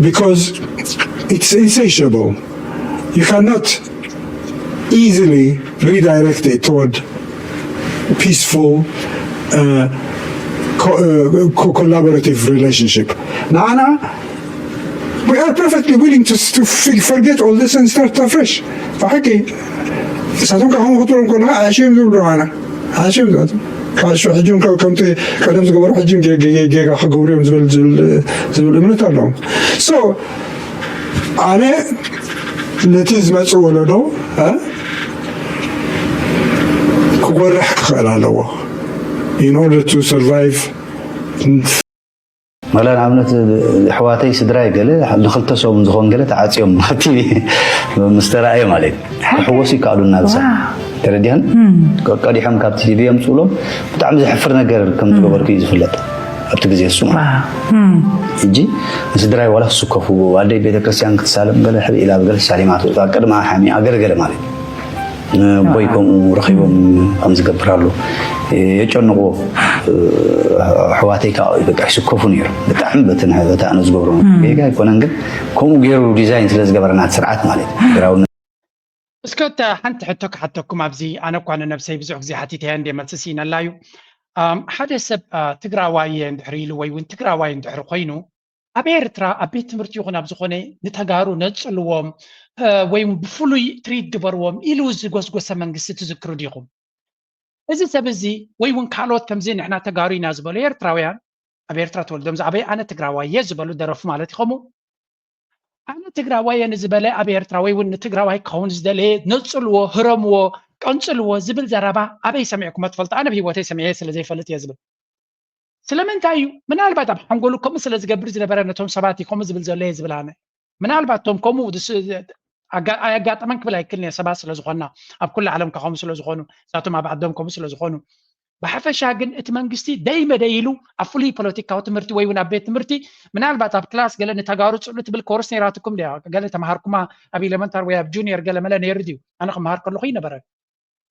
because it's insatiable. You cannot easily redirect it toward peaceful, uh, co- uh, co- collaborative relationship. Now, we are perfectly willing to, to f- forget all this and start afresh. Okay. ንሳቶም ከዓ ከምኡ ክትብሎም ከለካ ኣሽዮም ዝብሉ ዓና ኣሽዮም ዝኣቶም ካሹ ሕጂ እውን ከም- ከምቲ ቀደም ዝገበሩ ሕጂ እውን ጌ- ጌ- ጌጋ ክገብሩ እዮም ዝብል ዝብል ዝብል እምነት ኣለዎም። So ኣነ ነቲ ዝመጽእ ወለዶ እ፣ ክጎርሕ ክኽእል ኣለዎ in order to survive። መላ ንኣብነት ኣሕዋተይ ስድራይ ገለ ንክልተ ሰሙን ዝኸውን ገለ ተዓፅዮም ኣብቲ ምስ ተራእየ ማለት እዩ ክሕወሱ ይከኣሉ እናብዛ ተረዲያን ቀዲሖም ካብቲ ቲቪ የምፅእሎም። ብጣዕሚ ዘሕፍር ነገር ከም ዝገበርኩ እዩ ዝፍለጥ ኣብቲ ግዜ እሱ ማለት ሕጂ ንስድራይ ዋላ ክስከፉ ኣደይ ቤተክርስትያን ክትሳለም ገለ ሕብ ኢላ ብገለ ሳሊማ ትወፅእ ቅድማ ሓሚኣ ገለገለ ማለት እዩ ቦይ ከምኡ ረኺቦም ከም ዝገብር ኣሎ የጨንቕዎ ኣሕዋተይ ከዓ በቃ ይስከፉ ነይሩ ብጣዕሚ በቲ በቲ ኣነ ዝገብሮ ጌጋ ኣይኮነን ግን ከምኡ ገይሩ ዲዛይን ስለ ዝገበረና እቲ ስርዓት ማለት እዩ ሃገራውነት እስከ እታ ሓንቲ ሕቶ ክሓተኩም ኣብዚ ኣነ እኳ ንነብሰይ ብዙሕ ግዜ ሓቲተያ እንደ መልሲ ስኢነላ እዩ ሓደ ሰብ ትግራዋይ እንድሕር ኢሉ ወይ እውን ትግራዋይ እንድሕር ኮይኑ ኣብ ኤርትራ ኣብ ቤት ትምህርቲ ይኹን ኣብ ዝኾነ ንተጋሩ ነፅልዎም ወይ ብፍሉይ ትሪት ግበርዎም ኢሉ ዝጎስጎሰ መንግስቲ ትዝክሩ ዲኹም? እዚ ሰብ እዚ ወይ እውን ካልኦት ከምዚ ንሕና ተጋሩ ኢና ዝበሉ ኤርትራውያን ኣብ ኤርትራ ተወልዶም ዝዓበዩ ኣነ ትግራዋይ እየ ዝበሉ ደረፉ ማለት እዩ ከምኡ ኣነ ትግራዋይ እየ ንዝበለ ኣብ ኤርትራ ወይ እውን ንትግራዋይ ክኸውን ዝደለየ ነፅልዎ ህረምዎ ቀንፅልዎ ዝብል ዘረባ ኣበይ ሰሚዕኩሞ ትፈልጡ ኣነ ብሂወተይ ሰሚዐ ስለ ዘይፈልጥ እየ ዝብል ስለምንታይ እዩ ምናልባት ኣብ ሓንጎሉ ከምኡ ስለ ዝገብር ዝነበረ ነቶም ሰባት እዩ ከምኡ ዝብል ዘሎ እየ ዝብል ኣነ ምናልባት ቶም ከምኡ ኣየጋጠመን ክብል ኣይክልን እየ ሰባት ስለ ዝኾንና ኣብ ኩሉ ዓለም ከኸሙ ስለ ዝኾኑ እሳቶም ኣብ ዓዶም ከምኡ ስለ ዝኾኑ ብሓፈሻ ግን እቲ መንግስቲ ደይ መደይ ኢሉ ኣብ ፍሉይ ፖለቲካዊ ትምህርቲ ወይ እውን ኣብ ቤት ትምህርቲ ምናልባት ኣብ ክላስ ገለ ንተጋሩ ፅሉ ትብል ኮርስ ነይራትኩም ድያ ገለ ተምሃርኩማ ኣብ ኤሌመንታር ወይ ኣብ ጁኒየር ገለ መለ ነይሩ ድዩ ኣነ ክምሃር ከለኹ ይነበረ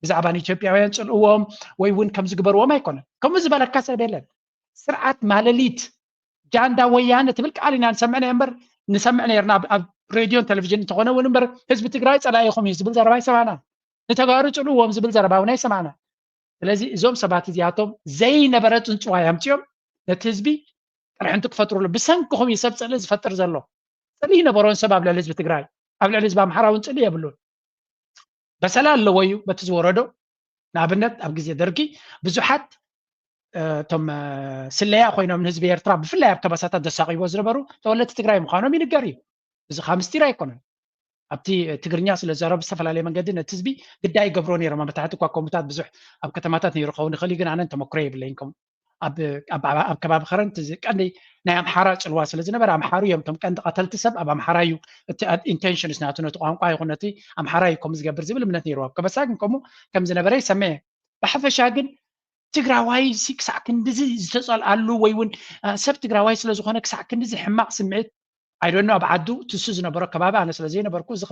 ብዛዕባ ንኢትዮጵያውያን ፅልእዎም ወይ እውን ከም ዝግበርዎም ኣይኮነን ከምኡ ዝበለካ ሰብ የለን ስርዓት ማለሊት ጃንዳ ወያነ ትብል ቃል ኢና ንሰምዕ ናይ እምበር ንሰምዕ ነርና ኣብ ሬድዮን ቴሌቪዥን እንተኾነ እውን እምበር ህዝቢ ትግራይ ፀላኢኹም እዩ ዝብል ዘረባ ይሰማና ንተጋሩ ፅልእዎም ዝብል ዘረባ እውን ኣይሰማና ስለዚ እዞም ሰባት እዚኣቶም ዘይነበረ ፅንፅዋይ ኣምፅኦም ነቲ ህዝቢ ቅርሕንቲ ክፈጥሩሉ ብሰንክኹም እዩ ሰብ ፅልኢ ዝፈጥር ዘሎ ፅልኢ ይነበሮን ሰብ ኣብ ልዕሊ ህዝቢ ትግራይ ኣብ ልዕሊ ህዝቢ ኣምሓራ እውን ፅልኢ የብሉን በሰላ ኣለዎ እዩ በቲ ዝወረዶ ንኣብነት ኣብ ግዜ ደርጊ ብዙሓት እቶም ስለያ ኮይኖም ንህዝቢ ኤርትራ ብፍላይ ኣብ ከበሳታት ዘሳቂዎ ዝነበሩ ተወለድቲ ትግራይ ምዃኖም ይንገር እዩ እዚ ከዓ ምስጢር ኣይኮነን ኣብቲ ትግርኛ ስለ ዘረቡ ዝተፈላለየ መንገዲ ነቲ ህዝቢ ግዳይ ይገብሮ ነይሮም ኣብ ታሕቲ እኳ ከምኡታት ብዙሕ ኣብ ከተማታት ነይሩ ክኸውን ይኽእል እዩ ግን ኣነ ተመክሮ የብለይን ከም ኣብ ከባቢ ከረንት ቀንዲ ናይ ኣምሓራ ፅልዋ ስለ ዝነበረ ኣምሓሩ እዮም እቶም ቀንዲ ቀተልቲ ሰብ ኣብ ኣምሓራ እዩ እቲ intentions ናቱ ነቲ ቋንቋ ይኹን ነቲ ኣምሓራ እዩ ከምኡ ዝገብር ዝብል እምነት ነይሩ ኣብ ከበሳ ግን ከምኡ ከም ዝነበረ ይሰምዐ ብሓፈሻ ግን ትግራዋይ ክሳዕ ክንድዚ ዝተፀልኣሉ ወይ እውን ሰብ ትግራዋይ ስለ ዝኾነ ክሳዕ ክንድዚ ሕማቕ ስምዒት ኣይደኖ ኣብ ዓዱ ትሱ ዝነበሮ ከባቢ ኣነ ስለ ዘይነበርኩ እዚ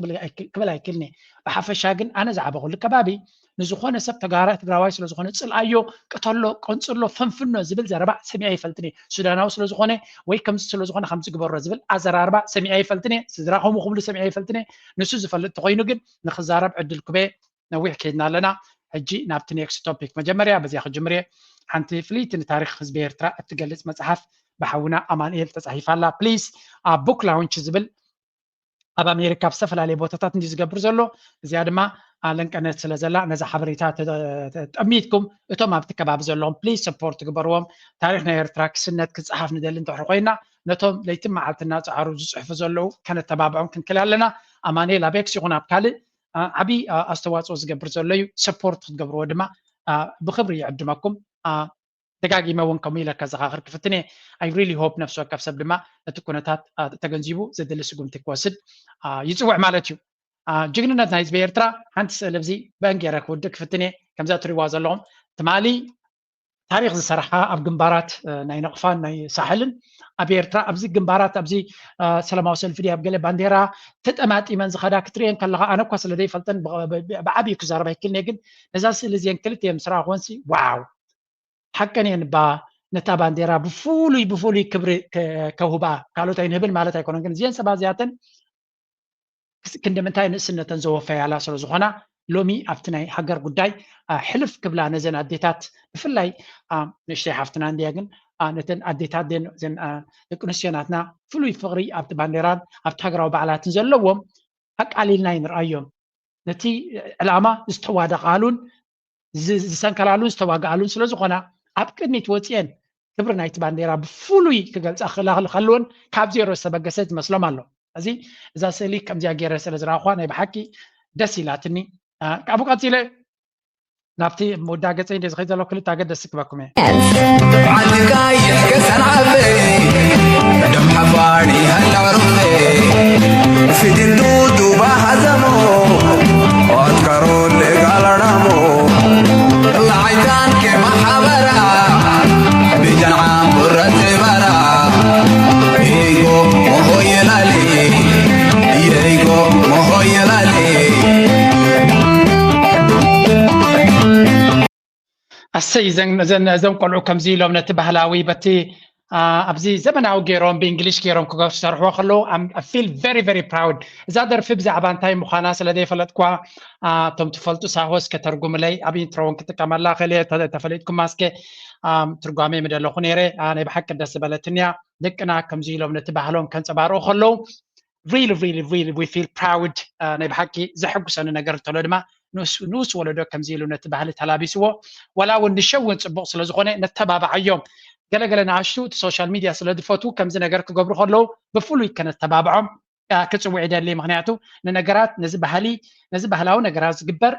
ክብል ኣይክልኒ ብሓፈሻ ግን ኣነ ዝዓበኹሉ ከባቢ ንዝኾነ ሰብ ተጋራ ትግራዋይ ስለ ዝኾነ ፅልኣዮ ቅተሎ ቀንፅሎ ፈንፍኖ ዝብል ዘረባ ሰሚዐ ይፈልጥኒ ሱዳናዊ ስለ ዝኾነ ወይ ከምዚ ስለ ዝኾነ ከምዚ ግበሮ ዝብል ኣዘራርባ ሰሚዐ ይፈልጥኒ ስድራ ከምኡ ክብሉ ሰሚዐ ይፈልጥኒ ንሱ ዝፈልጥ ተኾይኑ ግን ንክዛረብ ዕድል ክበ ነዊሕ ከይድና ኣለና ሕጂ ናብቲ next topic መጀመርያ በዚኣ ክጅምር እየ ሓንቲ ፍልይቲ ንታሪክ ህዝቢ ኤርትራ እትገልፅ መፅሓፍ ብሓውና ኣማንኤል ተፃሒፋ ኣላ please ኣብ book launch ዝብል ኣብ ኣሜሪካ ኣብ ዝተፈላለየ ቦታታት እንዲ ዝገብር ዘሎ እዚኣ ድማ ለንቀነት ስለ ዘላ ነዛ ሓበሬታ ጠሚትኩም እቶም ኣብቲ ከባቢ ዘለዎም please support ግበርዎም ታሪክ ናይ ኤርትራ ክስነት ክፀሓፍ ንደሊ እንተሕር ኮይና ነቶም ለይቲ መዓልቲ እናፀዓሩ ዝፅሕፉ ዘለዉ ከነተባብዖም ክንክል ኣለና ኣማኑኤል ኣብ ኤክስ ይኹን ኣብ ካልእ ዓብዪ ኣስተዋፅኦ ዝገብር ዘሎ እዩ support ክትገብርዎ ድማ ብክብሪ ይዕድመኩም ደጋጊመ እውን ከምኡ ኢለ ከዘኻኽር ክፍትን እየ I really hope ነፍሲ ወከፍ ሰብ ድማ ነቲ ኩነታት ተገንዚቡ ዘድሊ ስጉምቲ ክወስድ ይፅውዕ ማለት እዩ ጅግንነት ናይ ህዝቢ ኤርትራ ሓንቲ ስእሊ ኣብዚ በእንጌረ ክውድእ ክፍትን እየ ከምዛ ትሪዋ ዘለኹም ትማሊ ታሪክ ዝሰርሓ ኣብ ግንባራት ናይ ነቕፋን ናይ ሳሕልን ኣብ ኤርትራ ኣብዚ ግንባራት ኣብዚ ሰላማዊ ሰልፊ ድያ ኣብ ገለ ባንዴራ ተጠማጢመን ዝኸዳ ክትርእየን ከለካ ኣነ እኳ ስለ ዘይፈልጠን ብዓብዩ ክዛረብ ኣይክልኒ ግን ነዛ ስእሊ እዚአን ክልተ እዮም ስራ ኮንሲ ዋው ሓቀን እየን እባ ነታ ባንዴራ ብፍሉይ ብፍሉይ ክብሪ ከውህባ ካልኦት ኣይንህብን ማለት ኣይኮነን ግን እዚአን ሰባት እዚኣተን ክንዲ ምንታይ ንእስነተን ዘወፈያላ ስለ ዝኾና ሎሚ ኣብቲ ናይ ሃገር ጉዳይ ሕልፍ ክብላ ነዘን ኣዴታት ብፍላይ ንእሽተይ ሓፍትና እንድያ ግን ነተን ኣዴታት ደቂ ኣንስትዮ ናትና ፍሉይ ፍቕሪ ኣብቲ ባንዴራን ኣብቲ ሃገራዊ በዓላትን ዘለዎም ኣቃሊልና ይንርኣዮም ነቲ ዕላማ ዝተዋደቓሉን ዝሰንከላሉን ዝተዋግኣሉን ስለዝኾና ኣብ ቅድሚት ወፅአን ክብሪ ናይቲ ባንዴራ ብፍሉይ ክገልፃ ክላኽል ከልውን ካብ ዜሮ ዝተበገሰ ዝመስሎም ኣሎ። እዚ እዛ ስእሊ ከምዚኣ ገይረ ስለ ዝረኣኹዋ ናይ ብሓቂ ደስ ኢላትኒ። ካብኡ ቀፂለ ናብቲ መወዳእ ገፀይ እንደ ዝኸይድ ዘለኹ ክልተ ኣገደስቲ ክበኩም እየ። ዓዲ ቀይሕ ከሰን ዓበይ ደም ሓፋን ይሃላ ሩሜ ፊድን ዱዱ ባሃዘሞ ኣትካሮን ጋላዳሞ ላዓይታን ከማሓበራ ቢጃን ዓምቡረት ባራ ኢጎ ሞሆየላሊ ኢጎ ሞሆየላሊ ኣሰይ እዘን እዘን እዞም ቆልዑ ከምዚ ኢሎም ነቲ ባህላዊ በቲ አ፣ ኣብዚ ዘመናዊ ገይሮም ብእንግሊሽ ገይሮም ክሰርሕዎ ከለዉ I'm- I feel very very proud። እዛ ደርፊ ብዛዕባ እንታይ ምዃና ስለ ዘይፈለጥኳ አ፣ እቶም ትፈልጡ ሳሆስ ከተርጉምለይ ኣብ ኢንትሮውን ክጥቀመላ ክእል እየ። ተ- ተፈሊጥኩም ማስከ አ፣ ትርጓሜ ምደለኹ ነይረ። አ፣ ናይ ብሓቂ ደስ ዝበለትንያ ደቅና ከምዚ ኢሎም ነቲ ባህሎም ከንፀባርቑ ከለዉ really really really we feel proud። ናይ ብሓቂ ዘሐጉሰኒ ነገር እንተሎ ድማ ንኡስ ንኡስ ወለዶ ከምዚ ኢሉ ነቲ ባህሊ ተላቢስዎ ዋላ እውን ንሸው እውን ፅቡቕ ስለ ዝኾነ ነተባብዓዮም። ገለገለ ንኣሽቱ እቲ ሶሻል ሚድያ ስለ ዝፈትዉ ከምዚ ነገር ክገብሩ ከለዉ ብፍሉይ ከነተባብዖም ክፅውዕ ይደሊ። ምክንያቱ ንነገራት ነዚ ባህሊ ነዚ ባህላዊ ነገራት ዝግበር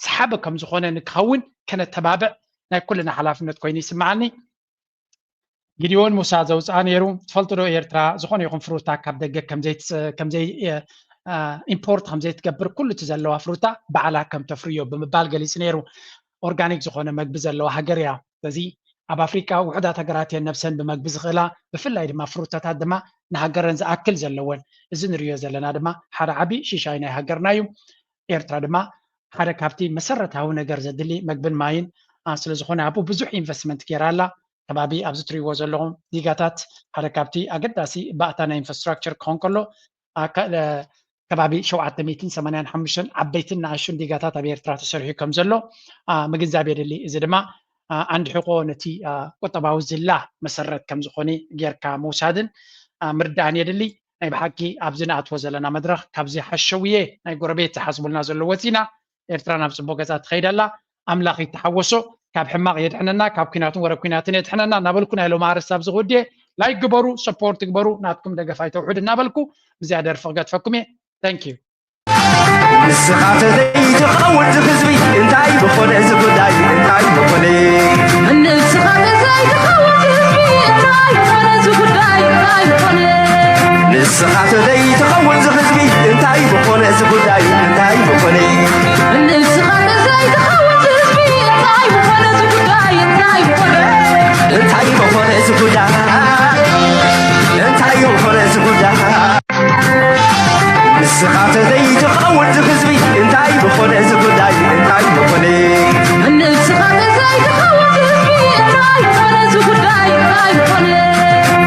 ሰሓቢ ከም ዝኾነ ንክኸውን ከነተባብዕ ናይ ኩልና ሓላፍነት ኮይኑ ይስምዓኒ። ጊዲዮን ሙሳ ዘውፅኣ ነይሩ። ትፈልጡ ዶ ኤርትራ ዝኾነ ይኹን ፍሩታ ካብ ደገ ከም ኢምፖርት ከም ዘይትገብር ኩሉ እቲ ዘለዋ ፍሩታ ባዕላ ከም ተፍርዮ ብምባል ገሊፁ ነይሩ። ኦርጋኒክ ዝኾነ መግቢ ዘለዋ ሃገር እያ። ስለዚ ኣብ ኣፍሪቃ ውሑዳት ሃገራት እየን ነብሰን ብመግቢ ዝኽእላ፣ ብፍላይ ድማ ፍሩታታት ድማ ንሃገረን ዝኣክል ዘለወን። እዚ ንሪኦ ዘለና ድማ ሓደ ዓቢ ሽሻይ ናይ ሃገርና እዩ። ኤርትራ ድማ ሓደ ካብቲ መሰረታዊ ነገር ዘድሊ መግብን ማይን ስለዝኾነ ኣብኡ ብዙሕ ኢንቨስትመንት ገይራ ኣላ። ከባቢ ኣብዚ ትሪእዎ ዘለኹም ዲጋታት ሓደ ካብቲ ኣገዳሲ ባእታ ናይ ኢንፍራስትራክቸር ክኸውን ከሎ ከባቢ ሸውዓተ ሚእትን ሰማንያን ሓሙሽተን ዓበይትን ንኣሽቱን ዲጋታት ኣብ ኤርትራ ተሰሪሑ ከም ዘሎ ምግንዛብ የድሊ። እዚ ድማ ኣንድ ሕቆ ነቲ ቁጠባዊ ዝላ መሰረት ከም ዝኾነ ጌርካ ምውሳድን ምርዳእን የድሊ። ናይ ብሓቂ ኣብዚ ንኣትዎ ዘለና መድረኽ ካብዚ ሓሸውየ ናይ ጎረቤት ዝሓስቡልና ዘሎ ወፂና ኤርትራ ናብ ፅቡቅ ገፃ ትኸይድ ኣላ። ኣምላኽ ይተሓወሶ፣ ካብ ሕማቕ የድሕነና፣ ካብ ኩናትን ወረ ኩናትን የድሕነና እናበልኩ ናይ ሎሚ ኣርእስቲ ኣብዚ ክውድየ። ላይክ ግበሩ፣ ሰፖርት ግበሩ፣ ናትኩም ደገፍ ኣይተውሕዱ እናበልኩ ብዚኣ ደርፊ ክገድፈኩም እየ። Thank you። ንስኻ ተዘይትኸውን ዝህዝቢ እንታይ ብኾነ እዚ ጉዳይ እንታይ ብኾነ ንስኻ ተዘይትኸውን ዝህዝቢ እንታይ ብኾነ እዚ ጉዳይ እንታይ ብኾነ ንስኻ ተዘይትኸውን ዝህዝቢ እንታይ ብኾነ እዚ ጉዳይ እንታይ ብኾነ ንስኻ ተዘይትኸውን ዝህዝቢ እንታይ ብኾነ እዚ ጉዳይ እንታይ ብኾነ እንታይ ብኾነ እዚ ጉዳይ